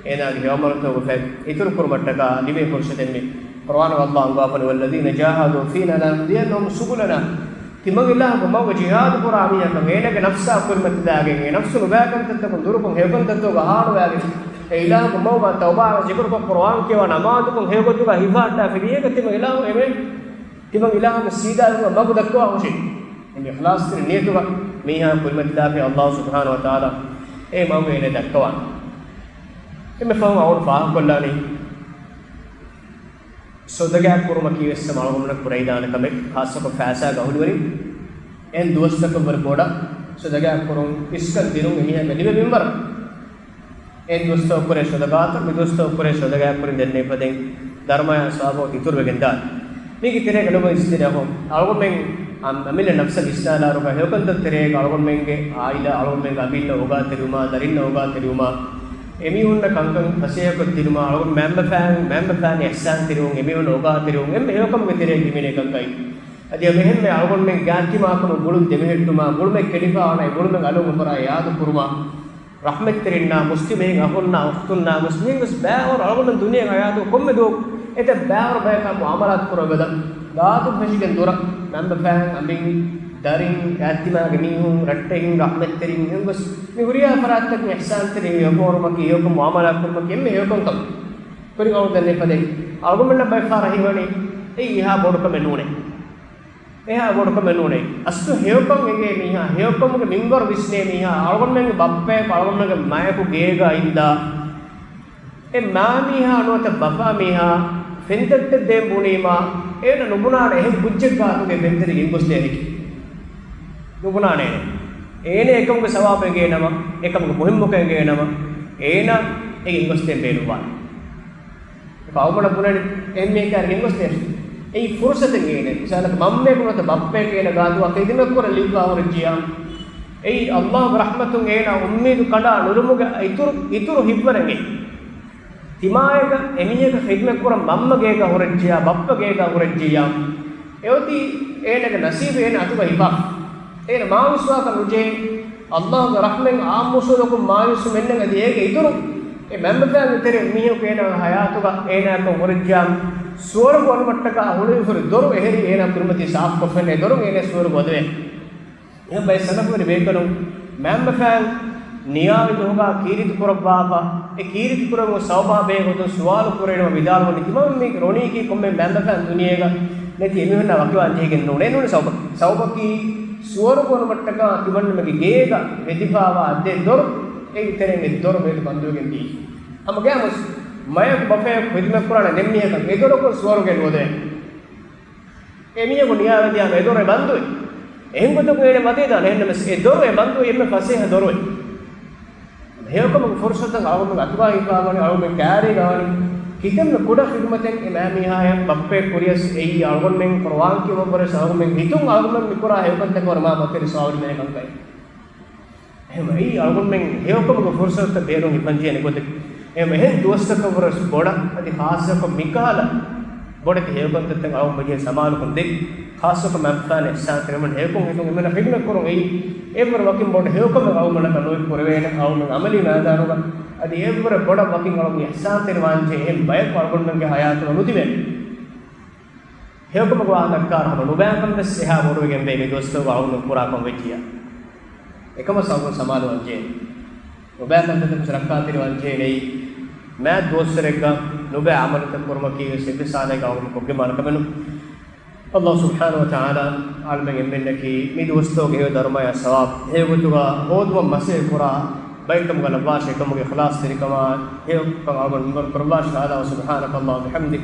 އޭނާގެ ހެޔޮއަމަލުތަކުގެ ފަތް އިތުރު ކުރުމަށްޓަކާ ލިބޭ ފުރުޞަތެއް މީ. ޤުރުއާނު ﷲ އަންގާފަނި، وَالَّذِينَ جَاهَدُوا فِينَا لَنَهْدِيَنَّهُمْ سُبُلَنَا. ތިމަން އިލާހުގެ މަގުގަ ޖިހާދު ކުރާ މީހަކަށް އޭނާގެ ނަފްސާ ކުރިމަތިލާގެން، އެ ނަފްސު ނުބައިކަންތައްތަކުން ދުރުކޮށް، ހެޔޮކަންތައްތަކުގަ ހާނުވާގެން، އެ އިލާހުގެ މަގުގަ ތައުބާ ޒިކުރުކޮށް، ޤުރުއާން ކިޔަވާ، ނަމާދުކޮށް، ހެޔޮގޮތުގަ ހިފަހައްޓާފި މީހަކަށް ތިމަން އިލާހު އެމެ، ތިމަން އިލާހުގެ ސީދާގެ މަގު ދައްކަވާ ހުށި. އެމެ އިޚްލާޞްތެރި ނިޔަތުގަ މީހާ ކުރިމަތިލާފި ﷲ ސުބްޙާނަހޫ ވަތަޢާލާ އެ މަގު އޭނަ ދައްކަވާނެ. އެމެ ފަހުން އަޅުގަނޑު ފާހަގަކޮށްލާނީ ޞަދަޤާތް ކުރުމަކީވެސް ހަމަ އަޅުގަނޑުމެންނަށް ކުރެވިދާނެ ކަމެއް، ޚާއްޞަކޮށް ފައިސާގެ އަހުލުވެރިން އެހެން ދުވަސްތަކަށްވުރެ ބޮޑަށް ޞަދަޤާތް ކުރުން، މިސްކިތް ދިނުން އެމީހާގެ ލިބޭ މިންވަރަށް. އެހެން ދުވަސްތަކަށް ކުރޭ ޞަދަޤާތަށް މި ދުވަސްތަކަށް ކުރޭ ޞަދަޤާތް ކުރިން ދެންނެވި ފަދައިން ދަރުމަޔާ ސަވާބު އިތުރުވެގެން ދާނެ. މީގެ ތެރޭގަ ނުބައި އިސްތިރާހު އަޅުގަނޑުމެން އަމިއްލަ ނަފްސަށް ވިސްނާލާއިރުގަ ހެޔޮކަންތައް ތެރޭގަ އަޅުގަނޑުމެންގެ ޢާއިލާ، އަޅުގަނޑުމެންގެ އަމިއްލަ އޯގާތެރިވުމާ، ދަރިންނަށް އޯގާތެރިވުމާ، އެމީހުންނަށް ކަންކަން ފަސޭހަކޮށްދިނުމާ، އަޅުގަނޑު މައިންބަފައިން، މައިންބަފައިން އިޙްސާންތެރިވުން، އެމީހުންނަށް އޯގާތެރިވުން، އެންމެ ހެޔޮކަމުގެ ތެރެއަށް ހިމެނޭ ކަންކަން. އަދި އެހެންމެ އަޅުގަނޑުމެން ގާތްތިމާކަމުން ގުޅުން ދެމެހެއްޓުމާ، ގުޅުމެއް ކެޑިފަ އަންނަ އެ ގުޅުމެއް އަލުން އުފަރާ ޔާދު ކުރުމާ، ރަޙްމަތްތެރިންނާ، މުސްލިމް އަޚުންނާ އުޚްތުންނާ، މުސްލިމް ވެސް ބައިވަރު އަޅުގަނޑު ދުނިޔޭގެ ހަޔާތު ކޮންމެ ދުވަހު އެތައް ބައިވަރު ބަޔަކާ މުޢާމަލާތު ކުރައްވަދަ، ގާތުން ފެށިގެން ދުރަށް، މައިންބަފައިން، އަނބިން، ދަރިން، އާއްތިމާގެ މީހުން، ރައްޓެހިން، ރަޙްމަތްތެރިން، ހެން ގޮސް މި ހުރިހާ ފަރާތްތަކުން އިޙްސާންތެރި ހެޔޮކޮށް މުޢާމަލާތު ކުރުމަކީ އެންމެ ހެޔޮކަންކަން. ކުރިން އަޅުގަނޑު ދެންނެވި ފަދައިން އަޅުގަނޑުމެންނަށް ބައެއް ފަހަރަށް ހީވަނީ އެއީ އެހާ ބޮޑު ކަމެއް ނޫނޭ. އެހާ ބޮޑުކަމެއް ނޫނޭ. އަސްލު ހެޔޮކަން އެނގޭ މީހާ، ހެޔޮކަމުގެ މިންވަރު ވިސްނޭ މީހާ، އަޅުގަނޑުމެންގެ ބައްޕައަކު އަޅުގަނޑުމެންގެ މަޔަކު ގޭގަ އިންދާ، އެ މާމީހާ ނުވަތަ ބަފާމީހާ ފެންތައްޓެއް ދޭން ބުނީމާ، އޭނަ ނުބުނާނެ އެހެން ކުއްޖެއް ގާތުގައި ފެންތަރި ގެންގޮސްދޭނެކި. ނުބުނާނެ. އޭނަ އެކަމުގެ ސަވާބު އެނގޭނަމަ، އެކަމުގެ މުހިއްމުކަން އެނގޭނަމަ، އޭނަ އެ ގެންގޮސްދޭން ބޭނުންވާނެ. އަޅުގަނޑަށް ބުނަނީ އެހެން މީހަކާ ގެންގޮސްދޭން. އެއީ ފުރުޞަތެއް އޭނަ. މިސާލަކަށް މަންމައަކު ނުވަތަ ބައްޕައަކު އޭނަ ގާތުގަ ޚިދުމަތްކުރަން ލިބިފަ ހުރެއްޖިޔާ، އެއީ ﷲގެ ރަޙްމަތުން އޭނަ އުއްމީދު ކަނޑާ ނުލުމުގެ އިތުރު، އިތުރު ހިތްވަރެއް. ތިމާޔަކަށް އެމީހަކަށް ޚިދުމަތްކުރަން މަންމަ ގޭގަ ހުރެއްޖިޔާ، ބައްޕަ ގޭގަ ހުރެއްޖިޔާ، އެއޮތީ އޭނަގެ ނަސީބު އޭނަ އަތުގަ ހިފާ. އޭނަ މާ ވިސްވާކަށް ނުޖެހޭ، ﷲގެ ރަޙްމަތް އާއްމު އުސޫލަކުން މާ ވިސްނުމެއްނެތް. އަދި އޭގެ އިތުރު އެ މަންމަފައިންގެ ތެރެއިން މީހަކު އޭނާގެ ހަޔާތުގަ އޭނާއަކަށް ހުރެއްޖާ، ސުވަރުގެ އޮނުމަށްޓަކާ ހުޅުވިފައި ދޮރު އެހެރީ އޭނާ ކުރިމަތީ ސާފުކޮށްފައި ދޮރު އޭނާ ސުވަރުގެ އޮދެވޭ. އެހެން ބައެއް ސަލަފުވެރި ބޭކަލުން މައިންބަފައިން ނިޔާވި ދުވަހުގަ ކީރިތި ކުރައްވާފަ، އެ ކީރިތި ކުރެވުމުގެ ސަބަބާ ބެހޭ ގޮތުން ސުވާލު ކުރެވުމަށް ވިދާޅުވަނީ، ތިމަން މި ރޮނީކީ ކޮންމެ މައިންބަފައިން ދުނިޔޭގަ ނެތި އެމީހުންނާ ވަކިވާން ޖެހިގެން ނޫނޭ. ނޫނީ ސަބަބަކީ، ސަބަބަކީ ސުވަރުގެ އޮނުމަށްޓަކާ ތިމަންނަމެގެ ގޭގަ ހެދިފައިވާ އައްދޭ ދޮރު، އެއީ ތެރެއިން އެއް ދޮރު މިއަދު ބަންދުވެގެން ދީ. ހަމަ ގައިމުވެސް މަޔަކު ބަފައަކު ޚިދުމަތްކުރާނެ ދެންމީހަކަށް އެ ދޮރަކުން ސުވަރުގެ ނުވަދެވޭ. އެމީހަކު ނިޔާވެދިޔާމަ އެ ދޮރު އެ ބަންދުވި. އެހެން ގޮތަކުން އޭނަ ވަދެދާނެ. އެހެންނަމަސް އެ ދޮރު އެ ބަންދުވި އެންމެ ފަސޭހަ ދޮރުވެ. ހެޔޮކަމުގެ ފުރުސަތަށް އަޅުގަނޑު އަތުގައި ހިފާވަނީ އަޅުގަނޑު ކާރީގަ ވަނީ. ކިތަންމެ ކުޑަ ޚިދުމަތެއް އެ މައިމީހާޔަށް ބައްޕައެއް ކުރިޔަސް އެއީ އަޅުގަނޑުމެން ޤުރުއާން ކިޔުމަށްވުރެ އަޅުގަނޑުމެން މިކުރާ ހެޔޮކަންތަކަށް ވަރަށް މާ މަތިވެރި ސަވާބު ލިބޭ ކަންކަން. އެހެންވެ، އެއީ އަޅުގަނޑުމެން ހެޔޮކަމުގެ ފުރުސަތުތައް ބޭނުން ހިފަންޖެހޭނެ ގޮތެއް. އެހެންވެ، އެހެން ދުވަސްތަކަށްވުރެ ބޮޑަށް އަދި ޚާއްޞަކޮށް މިކަހަލަ ބޮޑެތި ހެޔޮކަންތައްތައް އަޅުގަނޑުމެން ސަމާލުކަން ދޭ. ޚާއްޞަކޮށް މައިންބަފައިން އިޙްސާންތެރިވުމަށް ހެޔޮކޮށް ހިތުން އެންމެނަށް ޚިދުމަތް ކުރުން އެއީ އެއްވަރު ވަކިން ބޮޑު ހެޔޮކަމެއް އަޅުގަނޑަކަށް ނުވެ ކުރެވޭނެ. އަޅުގަނޑު އަމަލީ މައިދާނުގަ އަދި އެއްވަރު ބޮޑަށް ވަކިން އަޅުގަނޑު އިޙްސާންތެރިވާންޖެހޭ އެހެން ބަޔަކު އަޅުގަނޑުމެންގެ ހަޔާތުގަ ނުތިބޭނެ. ހެޔޮކަމަކު ވާހަކަ ދައްކާއިރު ހަމަ ނުބައިކަން ވެސް އެހާ ބޮޑުވެގެންވޭ މި ދުވަސްތަކުގަ އަޅުގަނޑު ކުރާކަން ވެއްޖިއްޔާ. އެކަމަށް އަޅުގަނޑު ސަމާލުވާންޖެހޭ. ނުބައިކަންތައްތަކުން ރައްކާތެރިވާންޖެހޭނެ. މާތް ދުވަސްވަރެއްގަ ނުބައި ޢަމަލުތައް ކުރުމަކީ ވެސް އެއްވެސް ހާލެއްގަ އަޅުގަނޑު ކޮށްގެންވާނެ ކަމެއް ނޫން. ﷲ ސުބްޙާނަހޫ ވަތަޢާލާ އަޅުގަނޑުމެން އެންމެންނަކީ މި ދުވަސްތަކުގެ ހެޔޮ ދަރުމަޔާ ސަވާބު ހެޔޮގޮތުގަ ހޯދުމަށް މަސައްކަތް ކުރާ ބައެއްކަމުގަ ލައްވާށޭ. އެކަމުގެ އިޚްލާޞްތެރިކަމާ ހެޔޮކަން އަޅުގަނޑު މިންވަރު ކުރައްވާށޭ. هذا وسبحانك اللهم وبحمدك،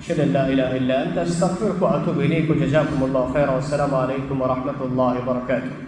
أشهد أن لا إله إلا أنت، أستغفرك وأتوب إليك، وجزاكم الله خيرا، والسلام عليكم ورحمة الله وبركاته.